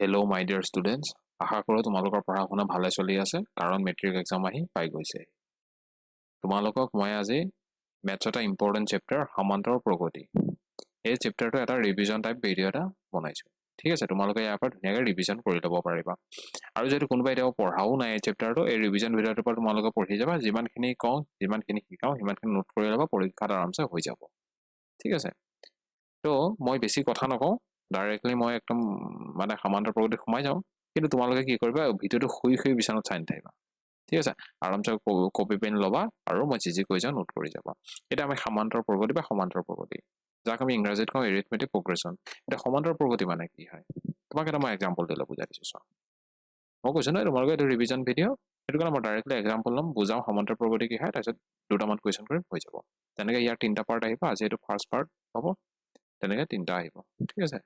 Hello' my dear students, আশা কৰোঁ তোমালোকৰ পঢ়া শুনা ভালে চলি আছে, কাৰণ মেট্ৰিক এক্সাম আহি পাই গৈছে। তোমালোকক মই আজি মেথছ এটা ইম্পৰ্টেণ্ট চেপ্টাৰ সমান্তৰ প্ৰগতি, এই চেপ্টাৰটো এটা ৰিভিজন টাইপ ভিডিঅ' এটা বনাইছোঁ, ঠিক আছে? তোমালোকে ইয়াৰ পৰা ধুনীয়াকৈ ৰিভিজন কৰি ল'ব পাৰিবা। আৰু যদি কোনোবাই এতিয়াও পঢ়াও নাই এই চেপ্টাৰটো, এই ৰিভিজন ভিডিঅ'টোৰ পৰা তোমালোকে পঢ়ি যাবা। যিমানখিনি কওঁ, যিমানখিনি শিকাওঁ, সিমানখিনি নোট কৰি ল'বা, পৰীক্ষাত আৰামছে হৈ যাব, ঠিক আছে? ত' মই বেছি কথা নকওঁ, ডাইৰেক্টলি মই একদম মানে সমান্তৰ প্ৰগতিত সোমাই যাওঁ। কিন্তু তোমালোকে কি কৰিবা, ভিডিঅ'টো শুই শুই বিচনাত চাই নাথাকিবা, ঠিক আছে? আৰামছে কপি পেন ল'বা আৰু মই যি যি কৈ যাওঁ নোট কৰি যাবা। এতিয়া আমি সমান্তৰ প্ৰগতি বা সমান্তৰ প্ৰগতি, যাক আমি ইংৰাজীত কওঁ এৰিথমেটিক প্ৰগ্ৰেছন। এতিয়া সমান্তৰ প্ৰগতি মানে কি হয়, তোমাক এটা মই এক্সাম্পল দিলে বুজাই দিছোঁ। চোৱা, মই কৈছোঁ নহয় তোমালোকে এইটো ৰিভিজন ভিডিঅ', সেইটো কাৰণে মই ডাইৰেক্টলি এক্সাম্পল ল'ম, বুজাওঁ সমান্তৰ প্ৰগতি কি হয়, তাৰপিছত দুটামান কুৱেশ্যন কৰিম, হৈ যাব। তেনেকৈ ইয়াৰ তিনিটা পাৰ্ট আহিব। আজি এইটো ফাৰ্ষ্ট পাৰ্ট হ'ব, তেনেকৈ তিনিটা আহিব, ঠিক আছে?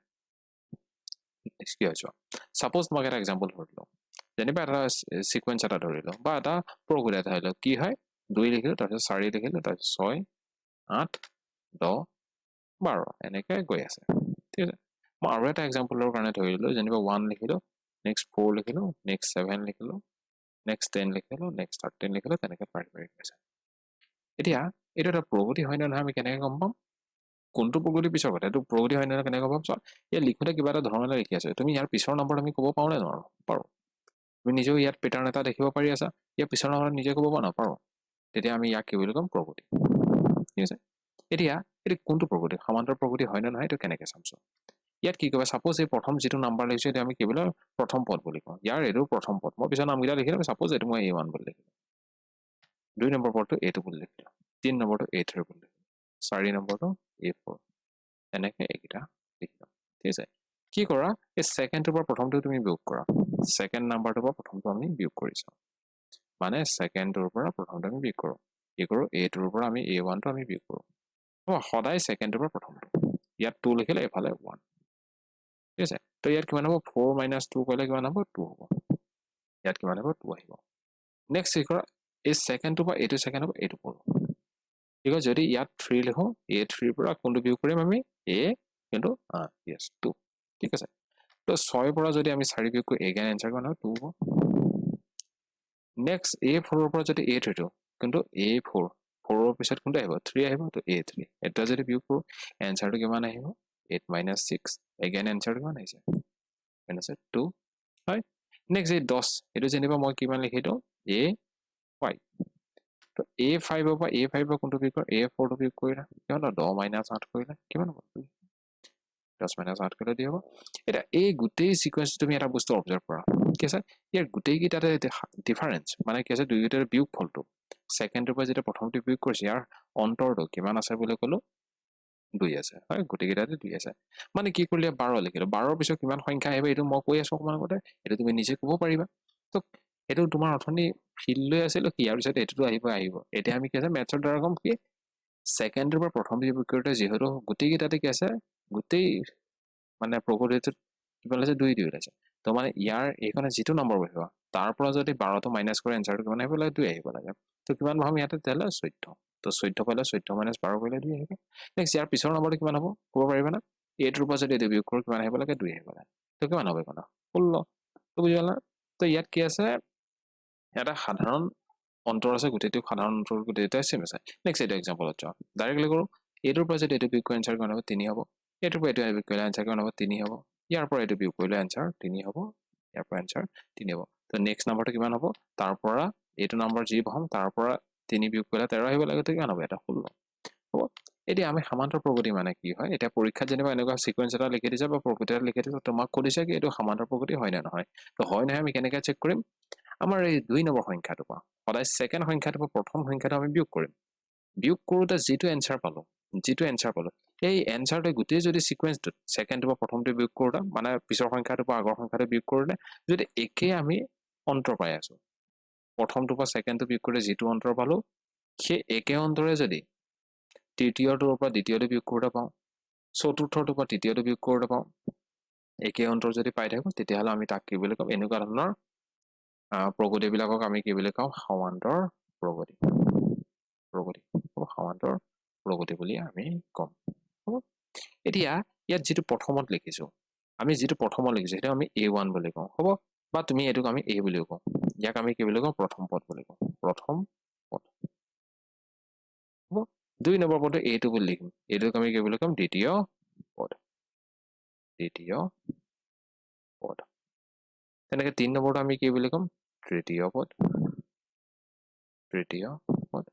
কি হয় চোৱা। ছাপ'জ তোমাক এটা এক্সাম্পল ধৰি লওঁ, যেনিবা এটা চিকুৱেঞ্চ এটা ধৰি লওঁ বা এটা প্ৰগতি এটা ধৰি লওঁ। কি হয়? দুই লিখিলোঁ, তাৰপিছত চাৰি লিখিলোঁ, তাৰপিছত 6, 8, 10, 12, এনেকৈ গৈ আছে, ঠিক আছে? মই আৰু এটা এক্সাম্পলৰ কাৰণে ধৰি ললোঁ, যেনিবা 1 লিখিলোঁ, নেক্সট 4 লিখিলোঁ, নেক্সট 7 লিখিলোঁ, নেক্সট 10 লিখিলোঁ, নেক্সট 13 লিখিলোঁ, তেনেকৈ বাঢ়ি বাঢ়ি গৈছে। এতিয়া এইটো এটা প্ৰগতি হয় নে নহয় আমি কেনেকৈ গম পাম? কোনটো প্ৰগতি পিছৰ কথা, এইটো প্ৰগতি হয় নে নহয় কেনেকৈ গম পাম? চোৱা, ইয়াত লিখোঁতে কিবা এটা ধৰণে লিখি আছে। তুমি ইয়াৰ পিছৰ নম্বৰ আমি ক'ব পাৰোঁ নে নোৱাৰোঁ? পাৰোঁ। তুমি নিজেও ইয়াত পেটাৰ্ণ এটা দেখিব পাৰি আছা। ইয়াৰ পিছৰ নম্বৰ নিজে ক'ব পাৰোঁ, নাপাৰোঁ? তেতিয়া আমি ইয়াক কি বুলি ক'ম? প্ৰগতি, ঠিক আছে? এতিয়া এইটো কোনটো প্ৰগতি, সমান্তৰ প্ৰগতি হয় নে নহয়, এইটো কেনেকৈ চাম? চোৱা, ইয়াত কি ক'বা? ছাপ'জ এই প্ৰথম যিটো নাম্বাৰ লিখিছোঁ, এইটো আমি কি বুলি প্ৰথম পদ বুলি কওঁ। ইয়াৰ এইটো প্ৰথম পদ। মই পিছৰ নামকেইটা লিখিলোঁ। ছাপ'জ এইটো মই এ 1 বুলি লিখিলোঁ, 2 নম্বৰ পদটো এ 2 বুলি লিখিলোঁ, 3 নম্বৰটো এ 3 বুলি লিখিলোঁ, 4 নম্বৰটো এ 4, এনেকৈ এইকেইটা লিখিলোঁ, ঠিক আছে? কি কৰা, এই ছেকেণ্ডটোৰ পৰা প্ৰথমটো তুমি বিয়োগ কৰা। ছেকেণ্ড নাম্বাৰটোৰ পৰা প্ৰথমটো আমি বিয়োগ কৰি চাওঁ, মানে ছেকেণ্ডটোৰ পৰা প্ৰথমটো আমি বিয়োগ কৰোঁ। কি কৰোঁ? এ 2ৰ পৰা আমি এ 1টো আমি বিয়োগ কৰোঁ। সদায় ছেকেণ্ডটোৰ পৰা প্ৰথমটো। ইয়াত 2 লিখিলে এইফালে 1, ঠিক আছে? তো ইয়াত কিমান হ'ব? 4 মাইনাছ 2 কৰিলে কিমান হ'ব? 2 হ'ব। ইয়াত কিমান হ'ব? 2 আহিব। নেক্সট কি কৰা? এই ছেকেণ্ডটোৰ পৰা এইটো ছেকেণ্ড হ'ব, এইটো কৰোঁ। কি কয়, যদি ইয়াত 3 লিখোঁ, এ 3ৰ পৰা কোনটো বিয়োগ কৰিম আমি? এ কিন্তু য়েছ, 2, ঠিক আছে? তো 6ৰ পৰা যদি আমি 4 বিয়োগ কৰোঁ, এগেইন এনচাৰ কিমান হ'ব? 2 হ'ব। নেক্সট এ 4ৰ পৰা যদি এ 3টো, কিন্তু এ 4, 4ৰ পিছত কোনটো আহিব? 3 আহিব। তো এ 3 এটা যদি বিয়োগ কৰোঁ, এনচাৰটো কিমান আহিব? 8 মাইনাছ 6, এগেইন এনচাৰটো কিমান আহিছে? কিমান আছে? 2 হয়। নেক্সট এই 10, এইটো যেনিবা মই কিমান লিখি দিওঁ? এ 5। তো এ 5ৰ পৰা এ 5ৰ কোনটো বিয়োগ কৰোঁ? এ 4টো বিয়োগ কৰিলে কিমান হ'ব? 10 মাইনাছ 8 কৰিলে কিমান হ'ব? 10 মাইনাছ 8 কৰিলে 2 হ'ব। এতিয়া এই গোটেই চিকুৱেঞ্চটো তুমি এটা বস্তু অবজাৰ্ভ কৰা। কি আছে ইয়াৰ গোটেইকেইটাতে ডিফাৰেঞ্চ? মানে কি আছে? দুয়োটাৰ বিয়োগ ফলটো, ছেকেণ্ডটোৰ পৰা যেতিয়া প্ৰথমটো বিয়োগ কৰিছে, ইয়াৰ অন্তৰটো কিমান আছে বুলি ক'লো? 2 আছে, হয়? গোটেইকেইটাতে 2 আছে। মানে কি কৰিলে, 12 লিখিলোঁ, 12ৰ পিছত কিমান সংখ্যা আহিব, এইটো মই কৈ আছোঁ অকণমান আগতে, এইটো তুমি নিজে ক'ব পাৰিবা। তো সেইটো তোমাৰ অথনি ফিল্ড লৈ আছিলোঁ কি, ইয়াৰ পিছত এইটোতো আহিব আহিব। এতিয়া আমি কি আছে মেথছৰ দ্বাৰা ক'ম কি, ছেকেণ্ডটোৰ পৰা প্ৰথম বিয়োগ কৰোঁতে যিহেতু গোটেইকেইটাতে কি আছে, গোটেই মানে প্ৰগতিটোত কিমান ওলাইছে? 2 2 ওলাইছে। তো মানে ইয়াৰ এইখনে যিটো নম্বৰ বহিব, তাৰ পৰা যদি 12টো মাইনাছ কৰে, এনচাৰটো কিমান আহিব লাগে? 2 আহিব লাগে। তো কিমান পাম ইয়াতে তেতিয়াহ'লে? 14। তো 14 পালে 14 মাইনাছ 12 কৰিলে 2 আহিব। নেক্সট ইয়াৰ পিছৰ নম্বৰটো কিমান হ'ব ক'ব পাৰিবানে? এইটোৰ পৰা যদি এইটো বিয়োগ কৰোঁ, কিমান আহিব লাগে? 2 আহিব লাগে। তো কিমান হ'ব এইখন? 16। তো বুজি পালা? তো ইয়াত কি আছে? এটা সাধাৰণ অন্তৰ আছে, গোটেইটো সাধাৰণ অন্তৰ গোটেইটা চেম আছে। নেক্সট এইটো এক্সাম্পলত যোৱা, ডাইৰেক্টলি কৰোঁ। এইটোৰ পৰা যদি এইটো বিয়োগ কৰি, এনচাৰ কিমান হ'ব? 3 হ'ব। এইটোৰ পৰা এইটো বিয়োগ কৰিলে এনচাৰ কিমান হ'ব? 3 হ'ব। ইয়াৰ পৰা এইটো বিয়োগ কৰিলে এনচাৰ 3 হ'ব। ইয়াৰ পৰা এনচাৰ 3 হ'ব। তো নেক্সট নাম্বাৰটো কিমান হ'ব? তাৰ পৰা এইটো নাম্বাৰ যি পাম, তাৰ পৰা 3 বিয়োগ কৰিলে 13 আহিব লাগে। কিমান হ'ব? এটা 16 হ'ব। এতিয়া আমি সমান্তৰ প্ৰগতি মানে কি হয়? এতিয়া পৰীক্ষাত যেনিবা এনেকুৱা চিকুৱেঞ্চ এটা লিখি দিছে বা প্ৰগতি এটা লিখি দিছে, তোমাক সুধিছে কি এইটো সমান্তৰ প্ৰগতি হয় নে নহয়? তো হয় নহয় আমি কেনেকৈ চেক কৰিম? আমাৰ এই 2 নম্বৰ সংখ্যাটো পৰা, সদায় ছেকেণ্ড সংখ্যাটোৰ পৰা প্ৰথম সংখ্যাটো আমি বিয়োগ কৰিম। বিয়োগ কৰোঁতে যিটো এনচাৰ পালোঁ, এই এনচাৰটোৱে গোটেই যদি চিকুৱেঞ্চটোত ছেকেণ্ডটোৰ পৰা প্ৰথমটো বিয়োগ কৰোঁতে, মানে পিছৰ সংখ্যাটোৰ পৰা আগৰ সংখ্যাটো বিয়োগ কৰোঁতে যদি একেই আমি অন্তৰ পাই আছোঁ, প্ৰথমটোৰ পৰা ছেকেণ্ডটো বিয়োগ কৰোঁতে যিটো অন্তৰ পালোঁ, সেই একে অন্তৰে যদি তৃতীয়টোৰ পৰা দ্বিতীয়টো বিয়োগ কৰোঁতে পাওঁ, চতুৰ্থটোৰ পৰা তৃতীয়টো বিয়োগ কৰোঁতে পাওঁ, একে অন্তৰ যদি পাই থাকোঁ, তেতিয়াহ'লে আমি তাক কি বুলি ক'ম? এনেকুৱা ধৰণৰ প্ৰগতিবিলাকক আমি কি বুলি কওঁ? সমান্তৰ প্ৰগতি। প্ৰগতি সমান্তৰ প্ৰগতি বুলি আমি ক'ম। এতিয়া ইয়াত যিটো প্ৰথমত লিখিছোঁ আমি যিটো প্ৰথমত লিখিছোঁ সেইটো আমি এ ওৱান বুলি কওঁ, হ'ব? বা তুমি এইটোক আমি এ বুলিও কওঁ। ইয়াক আমি কি বুলি কওঁ? প্ৰথম পদ বুলি কওঁ, প্ৰথম পদ, হ'ব? দুই নম্বৰ পদটো এ টু বুলি লিখিম। এইটোক আমি কি বুলি ক'ম? দ্বিতীয় পদ, দ্বিতীয় পদ। তেনেকে তিনি নম্বৰটো আমি কি বুলি ক'ম? তৃতীয় পদ, তৃতীয় পদ,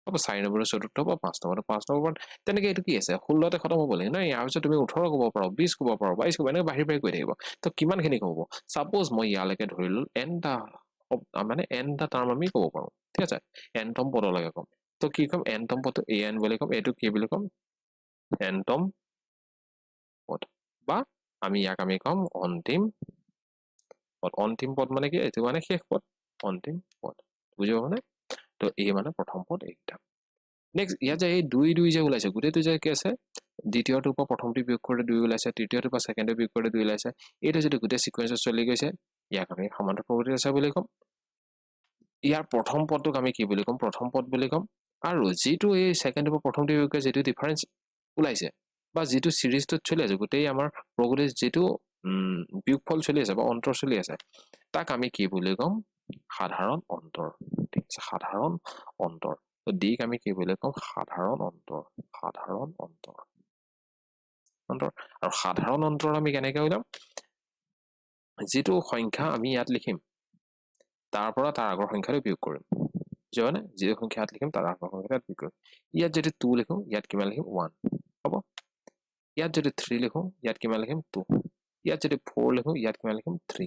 হ'ব? চাৰি নম্বৰটো চতুৰ্থ পদ, পাঁচ নম্বৰটো পাঁচ নম্বৰ পদ। তেনেকে এইটো কি আছে? 16তে খতম হ'ব লাগে নহয়? ইয়াৰ পিছত তুমি 18 ক'ব পাৰা, 20 ক'ব পাৰা, 22 ক'ব, এনেকৈ বাঢ়ি বাঢ়ি গৈ থাকিব। তো কিমানখিনি ক'ব? ছাপ'জ মই ইয়ালৈকে ধৰি ল'লো এনটা, মানে এনটা টাৰ্ম আমি ক'ব পাৰোঁ, ঠিক আছে? এনতম পদলৈকে ক'ম। তো কি ক'ম? এনতম পদটো এ এন বুলি ক'ম। এইটো কি বুলি ক'ম? এনতম পদ, বা আমি ইয়াক আমি ক'ম অন্তিম পদ। অন্তিম পদ মানে কি? এইটো মানে শেষ পদ, অন্তিম পদ, বুজিব মানে। তো এই মানে প্ৰথম পদ এইকেইটা। নেক্সট, ইয়াত যে এই দুই দুই যে ওলাইছে, গোটেইটো যে কি আছে, দ্বিতীয়টোৰ পৰা প্ৰথমটো বিয়োগ কৰোঁতে দুই ওলাইছে, তৃতীয়টোৰ পৰা ছেকেণ্ডটো বিয়োগ কৰোঁতে দুই ওলাইছে। এইটো যদি গোটেই চিকুৱেঞ্চত চলি গৈছে, ইয়াক আমি সমান্তৰ প্ৰগতি আছে বুলি ক'ম। ইয়াৰ প্ৰথম পদটোক আমি কি বুলি ক'ম? প্ৰথম পদ বুলি ক'ম। আৰু যিটো এই ছেকেণ্ডটোৰ পৰা প্ৰথমটো বিয়োগ কৰি যিটো ডিফাৰেঞ্চ ওলাইছে বা যিটো চিৰিজটোত চলি আছে, গোটেই আমাৰ প্ৰগতিৰ যিটো বিয়োগফল চলি আছে বা অন্তৰ চলি আছে, তাক আমি কি বুলি ক'ম? সাধাৰণ অন্তৰ, ঠিক আছে? সাধাৰণ অন্তৰ। ডিক আমি কি বুলি ক'ম? সাধাৰণ অন্তৰ, সাধাৰণ অন্তৰ, অন্তৰ। আৰু সাধাৰণ অন্তৰ আমি কেনেকে উলিয়াম? যিটো সংখ্যা আমি ইয়াত লিখিম, তাৰ পৰা তাৰ আগৰ সংখ্যাটো বিয়োগ কৰিম, বুজিছানে? যিটো সংখ্যা ইয়াত লিখিম, তাৰ আগৰ সংখ্যাটো ইয়াত বিয়োগ কৰিম। ইয়াত যদি টু লিখো, ইয়াত কিমান লিখিম? ওৱান, হ'ব? ইয়াত যদি থ্ৰী লিখো, ইয়াত কিমান লিখিম? টু। ইয়াত যদি ফ'ৰ লিখো, ইয়াত কিমান লিখিম? থ্ৰী,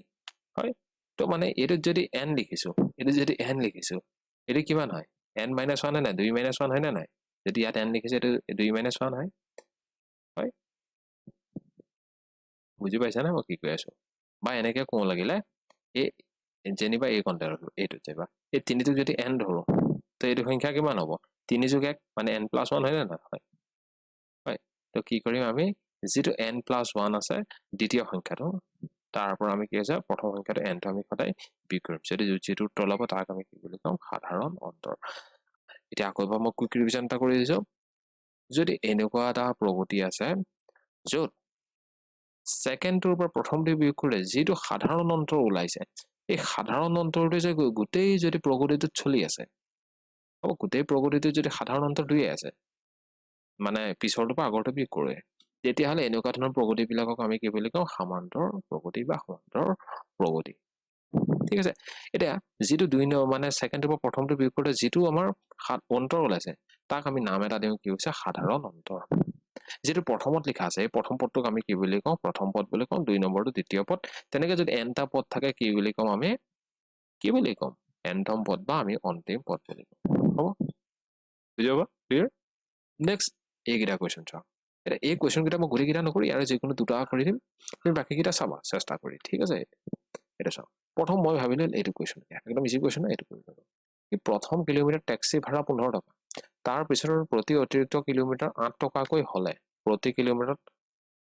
হয়? তো মানে এইটোত যদি এন লিখিছো, এইটোত যদি এন লিখিছো, এইটো কিমান হয়? এন মাইনাছ ওৱান হয় নাই? দুই মাইনাছ ওৱান হয় নে নাই? যদি ইয়াত এন লিখিছে, এইটো দুই মাইনাছ ওৱান হয়, হয়? বুজি পাইছানে মই কি কৈ আছো? বা এনেকে কওঁ লাগিলে, এই যেনিবা এই কণ্টে ৰাখিব, এইটোত যেনিবা এই তিনিটোক যদি এন ধৰো, তো এইটো সংখ্যা কিমান হ'ব? তিনি যোগ এক, মানে এন প্লাছ ওৱান, হয় নে নহয়? হয়, হয়। তো কি কৰিম আমি? যিটো এন প্লাছ ওৱান আছে দ্বিতীয় সংখ্যাটো, তাৰ পৰা আমি কি হৈছে, প্ৰথম সংখ্যাটো এনটো আমি সদায় বিয়োগ কৰিম। যদি যিটো উত্তৰ ওলাব, তাক আমি কি বুলি ক'ম? সাধাৰণ অন্তৰ। এতিয়া আকৌ এবাৰ মই কুইক ৰিভিজন এটা কৰি দিছোঁ। যদি এনেকুৱা এটা প্ৰগতি আছে, য'ত ছেকেণ্ডটোৰ পৰা প্ৰথমটো বিয়োগ কৰিলে যিটো সাধাৰণ অন্তৰ ওলাইছে, এই সাধাৰণ অন্তৰটোৱে যে গোটেই যদি প্ৰগতিটোত চলি আছে, হ'ব? গোটেই প্ৰগতিটোত যদি সাধাৰণ অন্তৰ দুয়ে আছে, মানে পিছৰটোৰ পৰা আগৰটো বিয়োগ কৰে, তেতিয়াহ'লে এনেকুৱা ধৰণৰ প্ৰগতিবিলাকক আমি কি বুলি কওঁ? সামান্তৰ প্ৰগতি বা সমান্তৰ প্ৰগতি, ঠিক আছে? এতিয়া যিটো দুই মানে ছেকেণ্ডটোৰ পৰা প্ৰথমটো বিয়োগ কৰোঁতে যিটো আমাৰ অন্তৰ ওলাইছে, তাক আমি নাম এটা দিওঁ। কি হৈছে? সাধাৰণ অন্তৰ। যিটো প্ৰথমত লিখা আছে, এই প্ৰথম পদটোক আমি কি বুলি কওঁ? প্ৰথম পদ বুলি কওঁ। দুই নম্বৰটো দ্বিতীয় পদ। তেনেকে যদি এনটা পদ থাকে, কি বুলি কম আমি? কি বুলি কম? এনতম পদ বা আমি অন্তিম পদ বুলি কম, হ'ব? বুজি পাবা? ক্লিয়াৰ? নেক্সট এইকেইটা কুৱেশ্যন চোৱা। এতিয়া এই কুৱেশ্যন কেইটা মই গোটেইকেইটা নকৰি ইয়াৰে যিকোনো দুটা কৰি দিম, তুমি বাকীকেইটা চাবা চেষ্টা কৰি, ঠিক আছে? এইটো চাওঁ। প্ৰথম মই ভাবিলোঁ এইটো কুৱেশ্যন একদম ইজি কুৱেশ্যন, এইটো কৰি ল'লো। কি? প্ৰথম কিলোমিটাৰ টেক্সি ভাড়া 15 টকা, তাৰ পিছৰ প্ৰতি অতিৰিক্ত কিলোমিটাৰ 8 টকাকৈ হ'লে প্ৰতি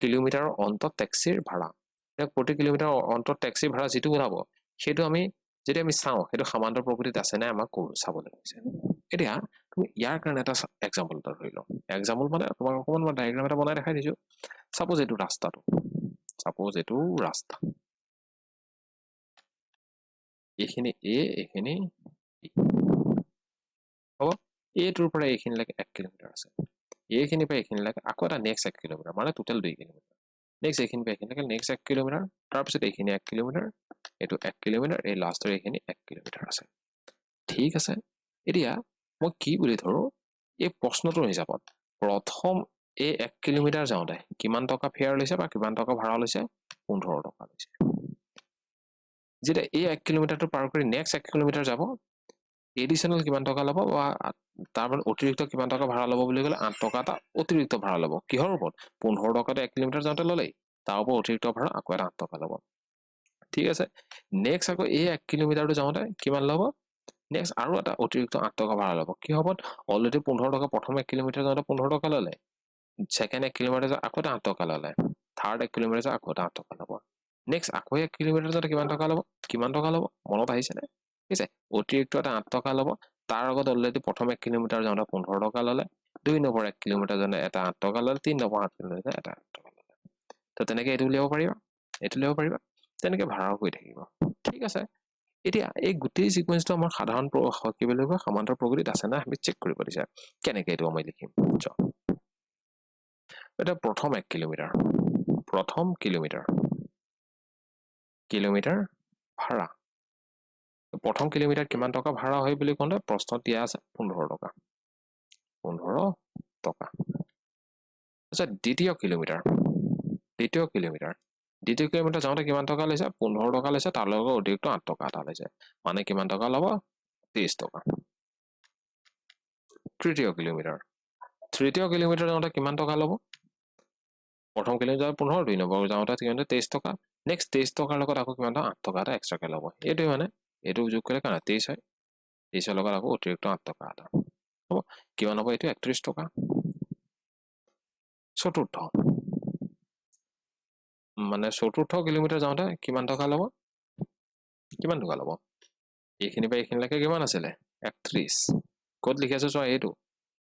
কিলোমিটাৰৰ অন্তত টেক্সিৰ ভাড়া। এতিয়া প্ৰতি কিলোমিটাৰ অন্তত টেক্সি ভাড়া যিটো ওলাব, সেইটো আমি যদি আমি চাওঁ, সেইটো সামান্তৰ প্ৰগতিত আছে নাই আমাক চাবলৈ কৈছে। এতিয়া তুমি ইয়াৰ কাৰণে এটা এক্সাম্পল এটা ধৰি লওঁ। এক্সাম্পল মানে তোমাক অকণমান মই ডায়েগ্ৰাম এটা বনাই দেখাই দিছোঁ। চাপ'জ এইটো ৰাস্তাটো, চাপ'জ এইটো ৰাস্তা, এইখিনি এ, এইখিনি হ'ব। এইটোৰ পৰা এইখিনিলৈকে 1 কিলোমিটাৰ আছে। এইখিনিৰ পৰা এইখিনিলৈকে আকৌ এটা নেক্সট 1 কিলোমিটাৰ, মানে টোটেল 2 কিলোমিটাৰ। নেক্সট এইখিনিৰ পৰা এইখিনিলৈকে নেক্সট 1 কিলোমিটাৰ, তাৰপিছত এইখিনি 1 কিলোমিটাৰ, এইটো 1 কিলোমিটাৰ, এই লাষ্টৰ এইখিনি 1 কিলোমিটাৰ আছে, ঠিক আছে? এতিয়া মই কি বুলি ধৰোঁ? এই প্ৰশ্নটোৰ হিচাপত প্ৰথম এই 1 কিলোমিটাৰ যাওঁতে কিমান টকা ফেয়াৰ লৈছে বা কিমান টকা ভাড়া লৈছে? 15 টকা লৈছে। যেতিয়া এই 1 কিলোমিটাৰটো পাৰ কৰি নেক্সট 1 কিলোমিটাৰ যাব, এডিশ্যনেল কিমান টকা ল'ব বা তাৰ মানে অতিৰিক্ত কিমান টকা ভাড়া ল'ব বুলি ক'লে, 8 টকা এটা অতিৰিক্ত ভাড়া ল'ব। কিহৰ ওপৰত? 15 টকাটো 1 কিলোমিটাৰ যাওঁতে ল'লেই, তাৰ ওপৰত অতিৰিক্ত ভাড়া আকৌ এটা 8 টকা ল'ব, ঠিক আছে? নেক্সট আকৌ এই 1 কিলোমিটাৰটো যাওঁতে কিমান ল'ব? নেক্সট আৰু এটা অতিৰিক্ত 8 টকা ভাড়া ল'ব। কি হ'ব? অলৰেডি 15 টকা, প্ৰথম 1 কিলোমিটাৰ যাওঁতে 15 টকা ল'লে, ছেকেণ্ড 1 কিলোমিটাৰ যাওঁতে আকৌ এটা 8 টকা ল'লে, থাৰ্ড 1 কিলোমিটাৰ যাওঁতে আকৌ এটা 8 টকা ল'ব। নেক্সট আকৌ 1 কিলোমিটাৰ যাওঁতে কিমান টকা ল'ব? কিমান টকা ল'ব মনত আহিছেনে? ঠিক আছে, অতিৰিক্ত এটা 8 টকা ল'ব। তাৰ আগত অলৰেডি প্ৰথম 1 কিলোমিটাৰ যাওঁতে 15 টকা ল'লে, দুই নম্বৰ 1 কিলোমিটাৰ যাওঁতে এটা 8 টকা ল'লে, তিনি নম্বৰ 8 কিলোমিটাৰ এটা 8 টকা ল'লে। তো তো তেনেকৈ এইটো উলিয়াব পাৰিবা, এইটো উলিয়াব পাৰিবা, তেনেকৈ ভাড়াও গৈ থাকিব। ঠিক আছে, এতিয়া এই গোটেই ছিকুৱেঞ্চটো আমাৰ সাধাৰণ কি বুলি কয়, সমান্তৰ প্ৰগতিত আছে নাই আমি চেক কৰিব দিছে। কেনেকৈ এইটো আমি লিখিম চোৱা। এতিয়া প্ৰথম 1 কিলোমিটাৰ, প্ৰথম কিলোমিটাৰ, কিলোমিটাৰ ভাড়া, প্ৰথম কিলোমিটাৰ কিমান টকা ভাড়া হয় বুলি কওঁতে প্ৰশ্নত দিয়া আছে 15 টকা, 15 টকা। আচ্ছা, দ্বিতীয় কিলোমিটাৰ, দ্বিতীয় কিলোমিটাৰ, দ্বিতীয় কিলোমিটাৰ যাওঁতে কিমান টকা লৈছে? 15 টকা লৈছে, তাৰ লগত অতিৰিক্ত 8 টকা এটা লৈছে, মানে কিমান টকা ল'ব? 23 টকা। তৃতীয় কিলোমিটাৰ, তৃতীয় কিলোমিটাৰ যাওঁতে কিমান টকা ল'ব? প্ৰথম কিলোমিটাৰ 15, দুই নম্বৰ যাওঁতে কিমান? 23 টকা। নেক্সট 23 টকাৰ লগত আকৌ কিমান টকা? 8 টকা এটা এক্সট্ৰাকৈ ল'ব। এইটোৱে মানে এইটো যোগ কৰিলে কিমান? 23 হয়, 23ৰ লগত আকৌ অতিৰিক্ত 8 টকা এটা হ'ব, কিমান হ'ব এইটো? 31 টকা। চতুৰ্থ, মানে চতুৰ্থ কিলোমিটাৰ যাওঁতে কিমান টকা ল'ব? কিমান টকা ল'ব? এইখিনিৰ পৰা এইখিনিলৈকে কিমান আছিলে? 31। ক'ত লিখি আছে চোৱা, এইটো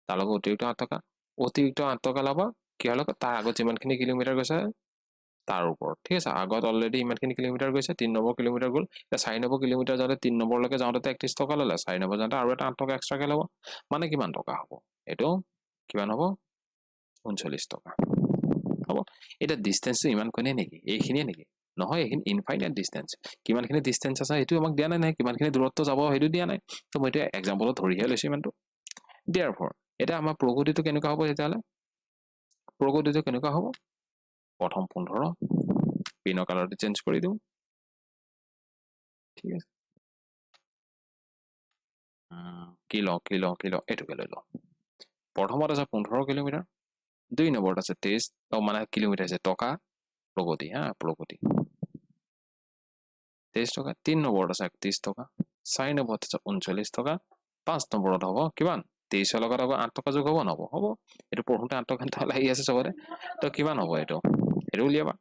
তাৰ লগত অতিৰিক্ত 8 টকা, অতিৰিক্ত 8 টকা ল'ব কিহৰ লগত? তাৰ আগত যিমানখিনি কিলোমিটাৰ গৈছে তাৰ ওপৰত। ঠিক আছে, আগত অলৰেডি ইমানখিনি কিলোমিটাৰ গৈছে, 3 নম্বৰ কিলোমিটাৰ গ'ল। এতিয়া 4 নম্বৰ কিলোমিটাৰ যাওঁতে 3 নম্বৰলৈকে যাওঁতে 31 টকা ল'লে, 4 নম্বৰ যাওঁতে আৰু এটা 8 টকা এক্সট্ৰাকৈ ল'ব, মানে কিমান টকা হ'ব এইটো? কিমান হ'ব? 39 টকা হ'ব। এতিয়া ডিষ্টেঞ্চটো ইমানকণেই নেকি? এইখিনিয়ে নেকি? নহয়, এইখিনি ইনফাইনাইট ডিষ্টেঞ্চ। কিমানখিনি ডিষ্টেঞ্চ আছে সেইটো আমাক দিয়া নাই নহয়, কিমানখিনি দূৰত্ব যাব সেইটো দিয়া নাই। তো মই এতিয়া এক্সাম্পলত ধৰিহে লৈছোঁ ইমানটো। দিয়াৰ ফৰ এতিয়া আমাৰ প্ৰগতিটো কেনেকুৱা হ'ব তেতিয়াহ'লে? প্ৰগতিটো কেনেকুৱা হ'ব? প্ৰথম 15, পিনৰ কালাৰটো চেঞ্জ কৰি দিওঁ। ঠিক আছে, কি লওঁ, কি লওঁ, কি লওঁ, এইটোকে লৈ লওঁ। প্ৰথমত আছে 15 কিলোমিটাৰ, দুই নম্বৰত আছে 23, মানে কিলোমিটাৰ আছে টকা, প্ৰগতি, হা, প্ৰগতি 23 টকা। 3 নম্বৰত আছে 31 টকা, 4 নম্বৰত আছে 39 টকা, 5 নম্বৰত হ'ব কিমান? 23ৰ লগত আকৌ 8 টকা যোগ হ'ব নহ'ব? হ'ব, এইটো পঢ়োঁতে 8 টকা লাগি আছে চবতে। তো কিমান হ'ব এইটো? সেইটো উলিয়াবা,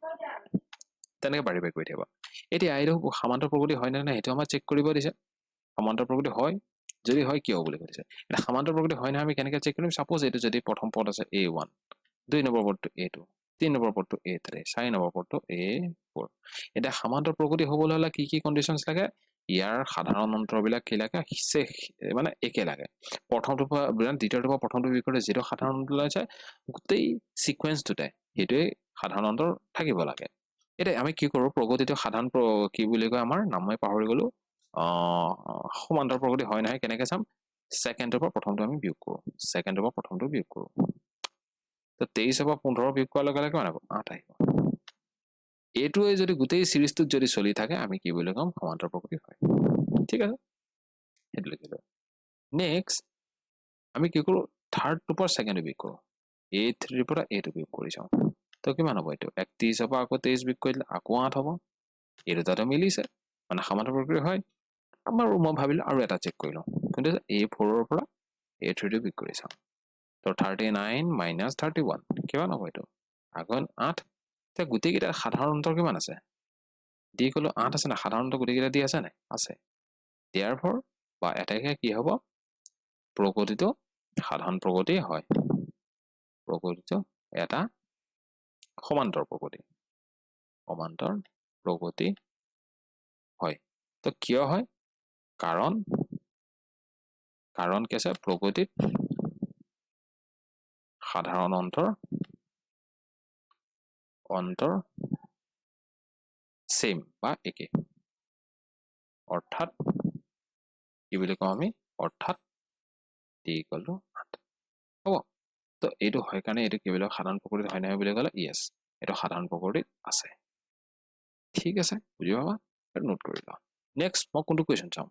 তেনেকৈ বাঢ়ি বাঢ়ি গৈ থাকিবা। এতিয়া এইটো সামান্তৰ প্ৰগতি হয় নে নাই সেইটো আমাক চেক কৰিব দিছে। সমান্তৰ প্ৰগতি হয় যদি হয় কিয় বুলি সুধিছে। এতিয়া সমান্তৰ প্ৰগতি হয় নহয় আমি কেনেকৈ চেক কৰিম? ছাপ'জ এইটো যদি প্ৰথম পদ আছে এ ওৱান, 2 নম্বৰ পদটো এ টু, 3 নম্বৰ পদটো এ থ্ৰী, 4 নম্বৰ পদটো এ ফ'ৰ। এতিয়া সমান্তৰ প্ৰগতি হ'বলৈ হ'লে কি কি কণ্ডিশ্যনছ লাগে? ইয়াৰ সাধাৰণ অন্তৰবিলাক কি লাগে? মানে একে লাগে। প্ৰথমটোৰ পৰা দ্বিতীয়টোৰ পৰা প্ৰথমটো বিয়োগ কৰিলে যিটো সাধাৰণ অন্তৰ ওলাইছে গোটেই ছিকুৱেঞ্চটোতে সেইটোৱে সাধাৰণ অন্তৰ থাকিব লাগে। এতিয়া আমি কি কৰোঁ? প্ৰগতিটো সাধাৰণ কি বুলি কয়, আমাৰ নাম মই পাহৰি গ'লো। সমান্তৰ প্ৰগতি হয় নহয় কেনেকৈ চাম? ছেকেণ্ডটোৰ পৰা প্ৰথমটো আমি বিয়োগ কৰোঁ, ছেকেণ্ডটোৰ পৰা প্ৰথমটো বিয়োগ কৰোঁ। তো 23ৰ পৰা 15 বিয়োগ কৰাৰ লগে লগে কিমান হ'ব? 8 আহিব। এইটোৱে যদি গোটেই চিৰিজটোত যদি চলি থাকে আমি কি বুলি ক'ম? সমান্তৰ প্ৰগতি হয়। ঠিক আছে, সেইটো লিখিলোঁ। নেক্সট আমি কি কৰোঁ? থাৰ্ডটোৰ পৰা ছেকেণ্ডটো বিয়োগ কৰোঁ, এ থ্ৰীৰ পৰা এ টু বিয়োগ কৰি চাওঁ। তো কিমান হ'ব এইটো? 31ৰ পৰা আকৌ 23 বিয়োগ কৰিলে আকৌ 8 হ'ব। এই দুটাটো মিলিছে, মানে সমান্তৰ প্ৰগতি হয়। আমাৰ মই ভাবিলোঁ আৰু এটা চেক কৰি লওঁ, কিন্তু এ ফ'ৰৰ পৰা এ থ্ৰীটো বিয়োগ কৰি চাওঁ। তো 39 মাইনাছ 31 কিমান হ'ব এইটো? আকৌ 8। এতিয়া গোটেইকেইটা সাধাৰণ অন্তৰ কিমান আছে? দি ক'লো 8 আছে নাই? সাধাৰণ অন্তৰ গোটেইকেইটা দি আছে নাই? আছে। দিয়াৰ ফৰ বা এটাকে কি হ'ব? প্ৰগতিটো সাধাৰণ প্ৰগতি হয়, প্ৰগতিটো এটা সমান্তৰ প্ৰগতি, সমান্তৰ প্ৰগতি হয়। তো কিয় হয়? কাৰণ, কাৰণ কি আছে? প্ৰগতিত সাধাৰণ অন্তৰ অন্তৰ ছেম বা একে, অৰ্থাৎ কি বুলি কওঁ আমি? অৰ্থাৎ ডি ইকুৱেল টু 8 হ'ব। তো এইটো হয় কাৰণে এইটো কি বুলি কয়? সাধাৰণ প্ৰগতিত হয় নহয় বুলি ক'লে য়েছ, এইটো সাধাৰণ প্ৰগতিত আছে। ঠিক আছে, বুজি পাবা, এইটো নোট কৰি লোৱা। নেক্সট মই কোনটো কুৱেশ্যন চাম?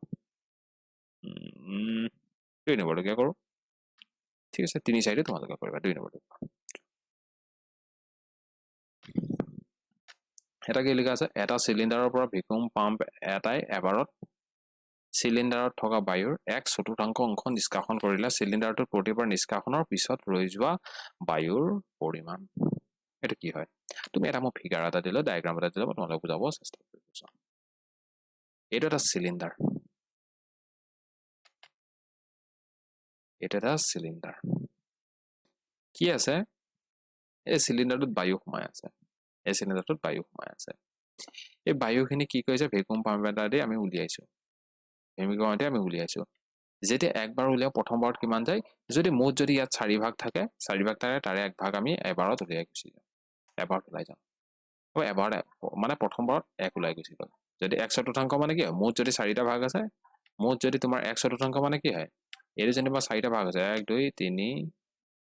2 নম্বৰটোকে কৰোঁ। ঠিক আছে, 3 4 তোমালোকে কৰিবা, 2 নম্বৰটো। এটা কি লিখা আছে? এটা চিলিণ্ডাৰৰ পৰা ভেকুৱাম পাম্প এটাই এবাৰত চিলিণ্ডাৰত থকা বায়ুৰ 1/4 অংশ নিষ্কাশন কৰিলে চিলিণ্ডাৰটোত প্ৰতিবাৰ নিষ্কাশনৰ পিছত ৰৈ যোৱা বায়ুৰ পৰিমাণ এইটো কি হয়? তুমি এটা মই ফিগাৰ এটা দিলোঁ, ডায়েগ্ৰাম এটা দিলোঁ, মই তোমালোক বুজাব চেষ্টা কৰিছোঁ। এইটো এটা চিলিণ্ডাৰ, এইটো এটা চিলিণ্ডাৰ। কি আছে? এই চিলিণ্ডাৰটোত বায়ু সোমাই আছে। এই চিলিণ্ডাৰটোত বায়ু সোমাই আছে। এই বায়ুখিনি কি কৰিছে? ভেকুম পাম্প এটা দি আমি উলিয়াইছোঁ। ভেকুম পাম্প দি আমি উলিয়াইছোঁ। যেতিয়া একবাৰ উলিয়াওঁ, প্ৰথমবাৰত কিমান যায়? যদি মুঠ যদি ইয়াত চাৰি ভাগ থাকে, চাৰি ভাগ থাকে, তাৰে এক ভাগ আমি এবাৰত উলিয়াই গুচি যাওঁ। এবাৰত ওলাই যাওঁ। এবাৰত মানে প্ৰথমবাৰত এক ওলাই গুচি গ'ল। যদি এক চতুৰ্থাংশ মানে কি হয়? মুঠ যদি চাৰিটা ভাগ আছে, মুঠ যদি তোমাৰ এক চতুৰ্থাংশ মানে কি হয়? এইটো যেনিবা চাৰিটা ভাগ আছে, এক, দুই, তিনি,